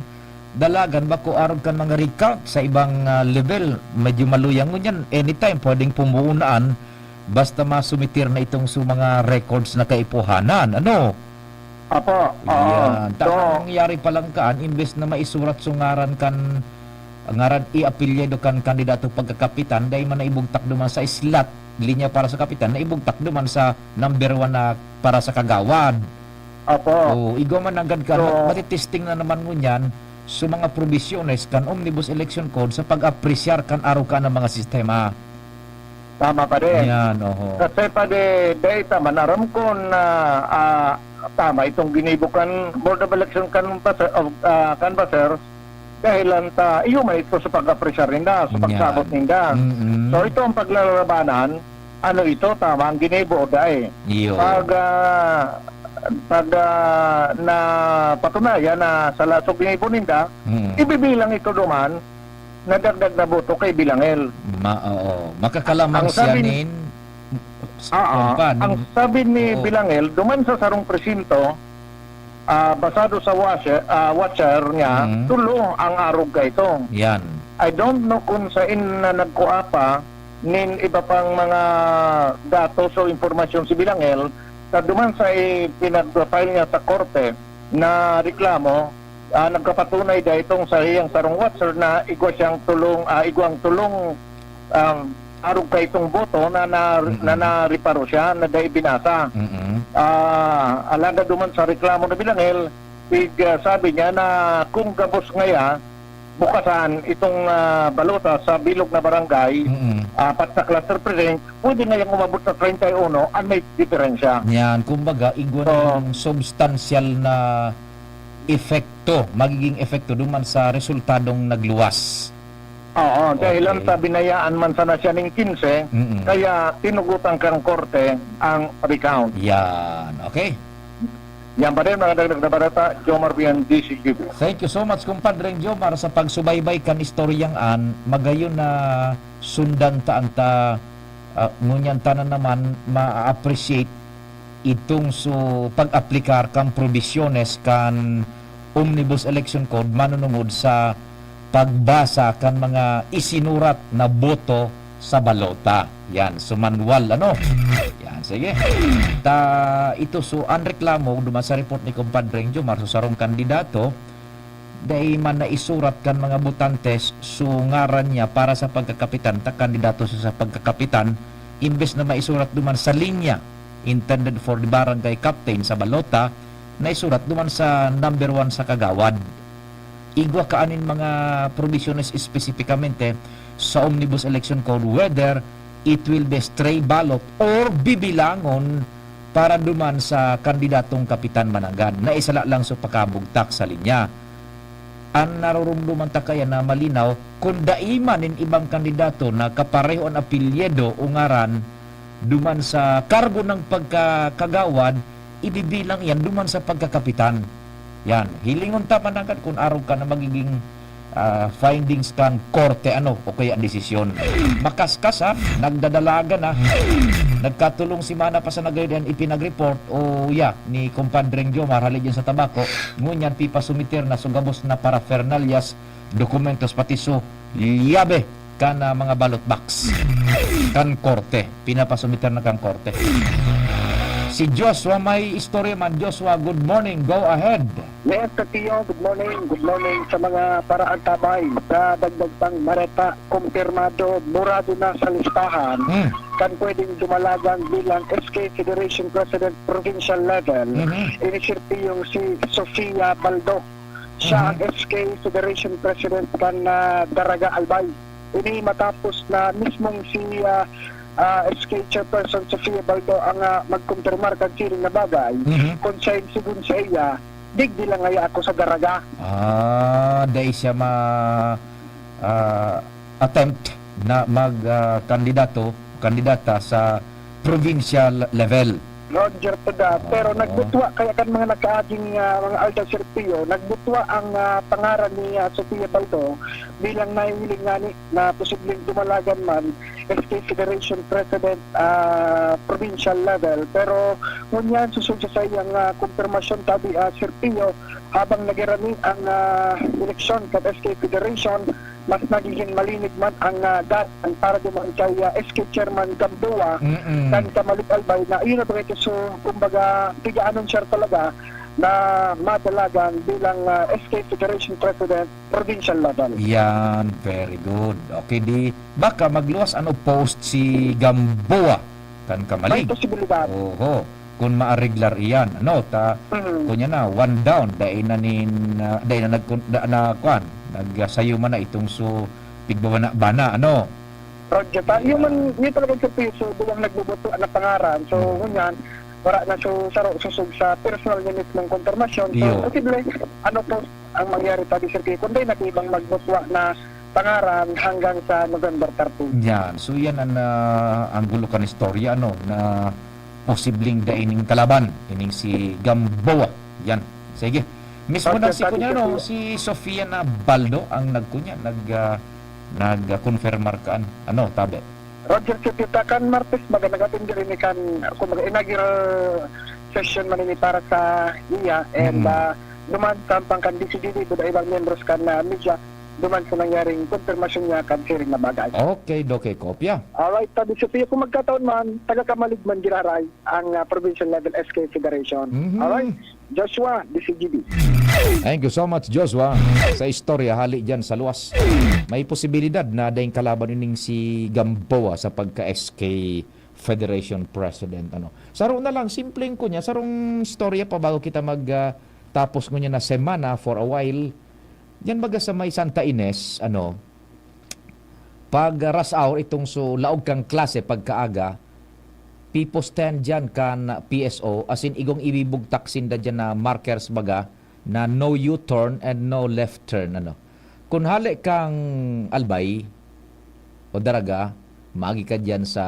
dalagan, bako arog kan mga recount sa ibang, ah, level. Medyo maluyang ngunyan. Anytime, pwedeng pumuunaan. Basta masumitir na itong su mga records na kaipuhanan. Ano? Apo, oo. Yan. So, tama, nangyari pa lang kaan, imbes na maisurat su ngaran kan, ngaran i apelyido kan kandidato pagkakapitan, dai man naibugtak duman sa slot, linya para sa kapitan, naibugtak duman sa number one na para sa kagawad. Apo. Oo, igwa man nanggad ka, So, ma-, matitesting na naman ngunyan su mga probisyones kan Omnibus Election Code sa pag-apresyar kan arog kan mga sistema. Tama pa din. Yan, oho. Kasi pa di, dai ta man aram kun, ah, ah, tama itong ginibo kan Board of Election Canvasser-, of, ah, Canvassers, dahil lang ta, iyo man ito sa pag-apresyar ninda, sa Yan. pagsabot ninda. Mm-mm. So, ito ang paglalabanan, ano ito, tama ang ginibo o dai. Iyo. Pag, ah, pag, ah, napatunayan na sala so ginibo ninda, Mm. ibibilang ito duman, nadagdag na boto kay Vilangel. Ma-, oo. Makakalaman Ang siya sabi ni nin, Oo. kumpan. Ang sabi ni Oo. Vilangel, duman sa sarong presinto, ah, basado sa watcher, ah, watcher niya, Mm. tulo ang arog kaito. Yan. I don't know kung sain na nagkua pa nin iba pang mga datos o impormasyon si Vilangel, sa duman sa ipinag-file niya sa korte na reklamo, ah, nagkapatunay dai itong saiyang sarong watcher na igwa siyang tulong, ah, igwang tulong, um, arog kaitong boto na, na, Mm. na nareparo siya, na dai binasa. Mm. Ah, alagad duman sa reklamo ni Vilangel, pig-, ah, sabi niya na kung gabos ngaya, bukasan itong, ah, balota sa bilog na barangay, Mm. apat na cluster precinct, pwede ngayang umabot sa treinta y uno, an may diferensya. Yan, kumbaga, igwa So, na yung substansyal na epekto, magiging epekto duman sa resultadong nagluwas. Oo, dahil Okay. lang ta binayaan man sana siya ning kinse, Mm. kaya tinugutan kang korte ang recount. Yan, okay. Yan pa rin, mga dagdag na balita, Jomar Bian, D C Q B. Thank you so much, Compadreng Jomar, sa pagsubaybay kan istoryang an. Magayon na sundan ta an ta, ah, ngunyan ta na naman ma-appreciate itong su pag-aplikar kan probisyones kan Omnibus Election Code manunungod sa pagbasa kan mga isinurat na boto sa balota. Yan, so manual, ano? Yan, sige. Ta, ito, so, an reklamo, duman sa report ni Compadreng Jomar, so, sarong kandidato, dai man naisurat kan mga botantes, so, ngaran niya para sa pagkakapitan, ta kandidato siya sa pagkakapitan, imbes na maisurat duman sa linya, intended for the barangay captain sa balota, naisurat duman sa number one sa kagawad. Igwa kaanin mga probisyones espesipikamente sa Omnibus Election Code, whether it will be stray ballot or bibilangon para duman sa kandidatong kapitan mananggad na isala lang sa pakabugtak sa linya. An narurumduman ta kaya na malinaw, kun dai man nin ibang kandidato na kapareho an apelyido o ngaran duman sa kargo ng pagkakagawad, ibibilang yan duman sa pagkakapitan. Yan. Hilingon ta mananggad kun arog ka na magiging, ah, findings kan korte, ano, o kaya desisyon. Makaskas, ha? Nagdadalagan, ha? Nagkatulong semana pa sa nagayod yan ipinag-report, o, ya, ni Compadreng Jomar, hali dyan sa Tabaco. Ngunyan, pipasumiter na so gabos na paraphernalias, dokumentos, pati so liyabe kan, ah, mga ballot box kan korte. Pinapasumiter na kan korte. Si Joshua may istorya man. Joshua, good morning. Go ahead. Yes, Tio, good morning. Good morning sa mga paraantabay. Sa dagdag pang mareta, kumpirmado, burado na sa listahan. Hmm. Kan pwedeng dumalagan bilang S K Federation President provincial level, Mhm. ini si Tio si Sofia Baldo. Siya Mhm. ang S K Federation President kan, ah, Daraga Albay. Ini matapos na mismong si, ah, ah, S K Chairperson Sofia Baldo ang, ah, magkumpirmar kan siring na bagay. Mhm. Kung siya yung sigun sa iya, digdi lang ngaya ako sa Daraga. Ah, dai siya ma ah, attempt na mag ah, kandidato, kandidata sa provincial level. Roger Pada, pero Oo. nagbutwa kaya kan mga nagkaaging, ah, mga aldaw, Sir Pio, nagbutwa ang, ah, pangaran ni, ah, Sofia Baldo bilang nahihiling ngani na posibleng dumalagan man S K Federation President, ah, provincial level. Pero ngunyan, susod sa iyang, ah, kumpirmasyon tabi, ah, Sir Pio, habang nagirani ang, ah, eleksyon kan S K Federation, mas nagiging malinig man ang, ah, dalan para duman kay, ah, S K Chairman Gamboa Mm-mm. kan Camalig Albay na iyon na ba ito, so, kumbaga, piga-anunsiyar talaga na madalagan bilang, ah, S K Federation President provincial level. Yan, very good. Okay, di baka magluwas ano post si Gamboa kan May Camalig. posibilidad. Oho. Kung maareglar iyan, ano, ta Mhm. kunya na one down, dai na nin ah, dai na nag da, na kuan, nagsayo man na itong so pigbabana-bana, ano. Roger pa. Yung man, yun talaga sa piso, duwang nagbubuto na pangaran. So, ngunyan, wala na so saro susog sa personal niya mismong konfirmasyon. So, Iyo. posible, ano po ang mangyari tabi, Sir Kiko? Kundi na ibang magbutwa na pangaran hanggang sa November thirteen. Yan. So yan ang ah, ang gulo kan istorya, ano, na posibleng daining kalaban, ining si Gamboa. Yan. Sige. Mismo na Roger, si sabi kunya, ko no, po. Si Sofia na Baldo ang nagkunya, nag ah, nag-confirmar kaan. Ano, tabi? Roger Chipita, kan Martes, baga nag-attend rin kan, kumbaga, inaugural session man ini para sa iya, and Mm. ah, duman sa pang kan D C D D, buda ibang membros kan ah, media, duman sa nangyaring konfirmasyon niya kan siring na bagay. Okay, doke, kopya. Alright, tabi sa Pio, kung magkataon man, taga Camalig man giraray ang ah, provincial level S K Federation. Mhm. Alright, Joshua, D C G B. Thank you so much, Joshua, sa istorya hali dyan sa luwas. May posibilidad na daing kalaban ining si Gamboa sa pagka-S K Federation President. Ano. Saro na lang, simpleng kunya, sarong istorya pa bago kita mag ah, tapos ngunyan na semana for a while. Yan baga sa may Santa Ines, ano, pag ah, rush hour, itong so laog kang klase pagkaaga, pipostehan dyan kan P S O, as in, igong ibibugtak sinda dyan na markers baga na no U-turn and no left turn, ano. Kung hali kang Albay o Daraga, magi ka dyan sa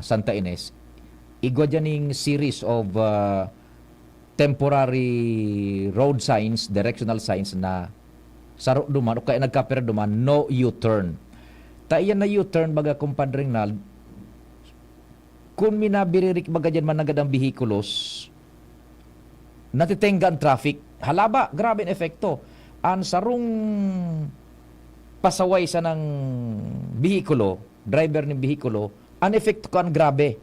Santa Ines, igwa dyan ning series of ah, temporary road signs, directional signs na saro duman o kaya nagkapira duman, no U-turn. Ta iyan na U-turn, baga, Compadre Rinald, kung minabiririk baga dyan managad ang bihikulos, natitengga ang traffic. Halaba, grabe ang epekto. Ang sarong pasaway sa nang bihikulo, driver nin bihikulo, ang epekto kan grabe.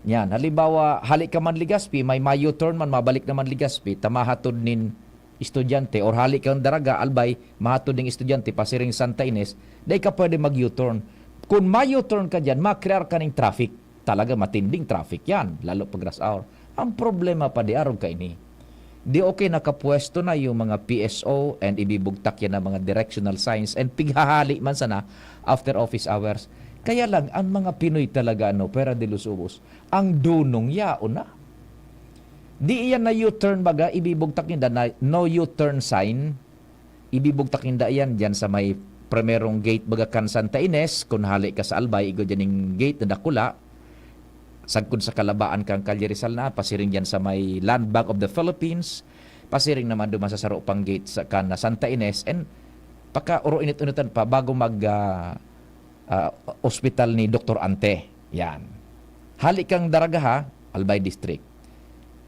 Yan, halimbawa, hali ka man Legazpi, may ma-U-turn man, mabalik naman Legazpi, ta mahatod nin estudyante, or hali kang Daraga, Albay, mahatod ning estudyante, pasiring Santa Ines, dai ka pwede mag-U-turn. Kung ma-U-turn ka dyan, ma-create ka ning traffic. Talaga matinding traffic yan, lalo pag rush hour. Ang problema pa di arog kaini. Di okay nakapwesto na yung mga P S O and ibibugtak yan ang mga directional signs and pighahali man sana after office hours. Kaya lang, ang mga Pinoy talaga, ano, pera de los ubos, ang dunong yaon na. Di iyan na U-turn baga, ibibugtak ninda na no U-turn sign. Ibibugtak ninda iyan diyan sa may primerong gate baga kan Santa Ines, kun hale ka sa Albay, igwa diyan ning gate na dakula. Sagkod sa kalabaan kan Calle Rizal na, pasiring diyan sa may Land Bank of the Philippines, pasiring naman duman sa saro pang gate sa kan Santa Ines, and paka-uro-init-unitan pa bago mag, ah, ah, ospital ni Doktor Ante. Yan. Hali kang Daraga ha, Albay District.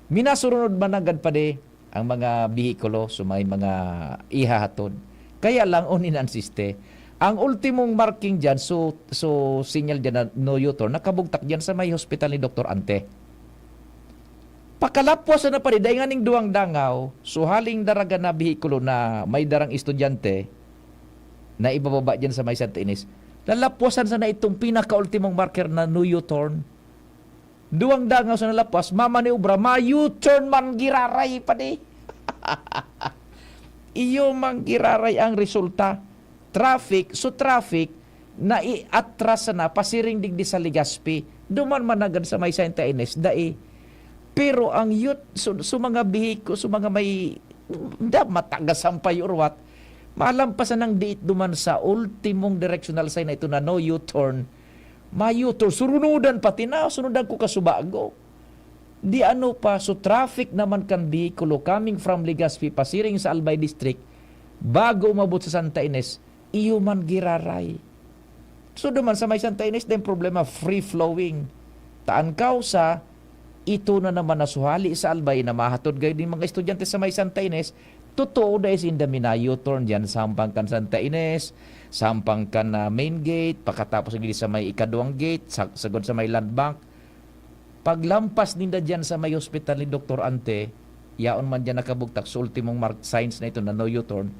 Minasurunod man nanggad pa di ang mga bihikulo, so may mga ihahatod. Kaya lang, unin an siste. Ang ultimong marking dyan, so, so sinyal dyan na no U-turn, nakabugtak dyan sa may hospital ni Doktor Ante. Pakalapwas na padi, dai nganing duwang dangaw, so haling daraga na behikulo na may darang estudyante na ibababa diyan sa may Santa Ines, lalapwasan sana itong pinakaultimong marker na no U-turn. Duwang dangaw sa nalapwas, mamaniobra, ma-U-turn man giraray padi. Iyo man giraray ang resulta. Traffic, so traffic, naiatras na pasiring digdi sa Legazpi. Duman man agad sa may Santa Ines, dai. Pero ang youth, so, so mga bihiko, so mga may, da, matagas ang payurwat, malampas na nang diit duman sa ultimong directional sign na ito na no U-turn. Ma-U-turn, surunudan pati na, sunudan ko kasubago. Di ano pa, so traffic naman kan bihikulo coming from Legazpi pasiring sa Albay District, bago umabot sa Santa Ines, iyo man giraray. So, duman sa may Santa Ines, din problema, free-flowing. Ta an kausa, ito na naman na suhali sa Albay na mahatod kayo din mga estudyante sa may Santa Ines, totoo dahil sinda mina-U-turn dyan, sampang kan Santa Ines, sampang kan ah, main gate, pakatapos gini sa may ikaduwang gate, sa, sagod sa may land bank. Paglampas ninda dyan sa may hospital ni Doktor Ante, yaon man dyan nakabugtak sa ultimong mark signs na ito na no U-turn,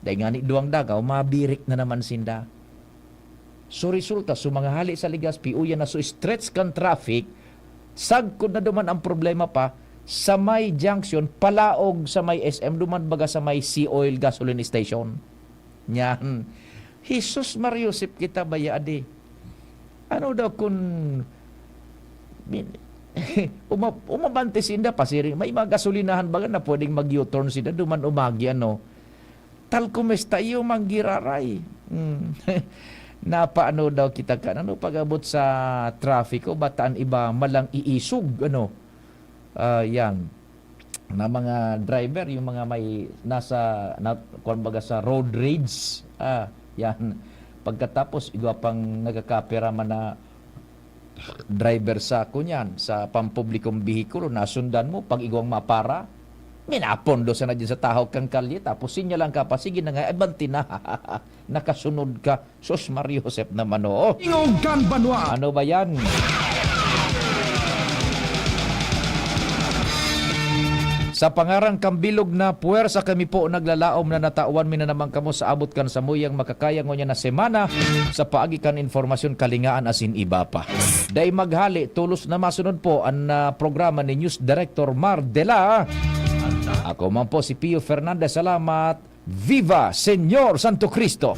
dahil nga ni duwang dagaw, mabirik na naman sinda. So resulta, so mga hali sa Legazpi, uya na so stretch kan traffic, sagkod na duman ang problema pa, sa may junction, palaog sa may S M, duman baga sa may Sea Oil gasoline station. Nyan. Jesus Maria Josep kita baya adi. Ano daw kun min-, uma-, umabante sinda pasiring, may mga gasolinahan baga na pwedeng mag-U-turn sinda, duman umagi, ano. Tal kumusta iyo, manggiraray. Hmm. Napaano daw kita kan, ano, pag-abot sa trafiko, bataan iba malang iisog, ano. Ah, yan. Na mga driver, yung mga may nasa, na, kumbaga sa road rage, ah, yan. Pagkatapos, igwa pang nagkakapera man na driver sa, kunyan, sa pampublikong bihikulo, nasundan mo, pag igwang mapara, minapondo sana dyan sa tahaw kang kalye, tapos sinya lang kapasigi na nga, "Ay, banti na." Nakasunod ka. Sus, Maria Josep naman, oo. Tingog kan banwa. Ano ba yan? Sa pangaran kan bilog na puwersa, kami po naglalaom na natawan mi na naman kamo sa abot kan samuyang makakaya ngunyan na semana sa paagi kan informasyon kalingaan asin iba pa. Dai maghali, tolos na masunod po an ah, programa ni News Director Mar Dela. Ako man po si Pio Fernandez. Salamat. Viva Señor Santo Cristo!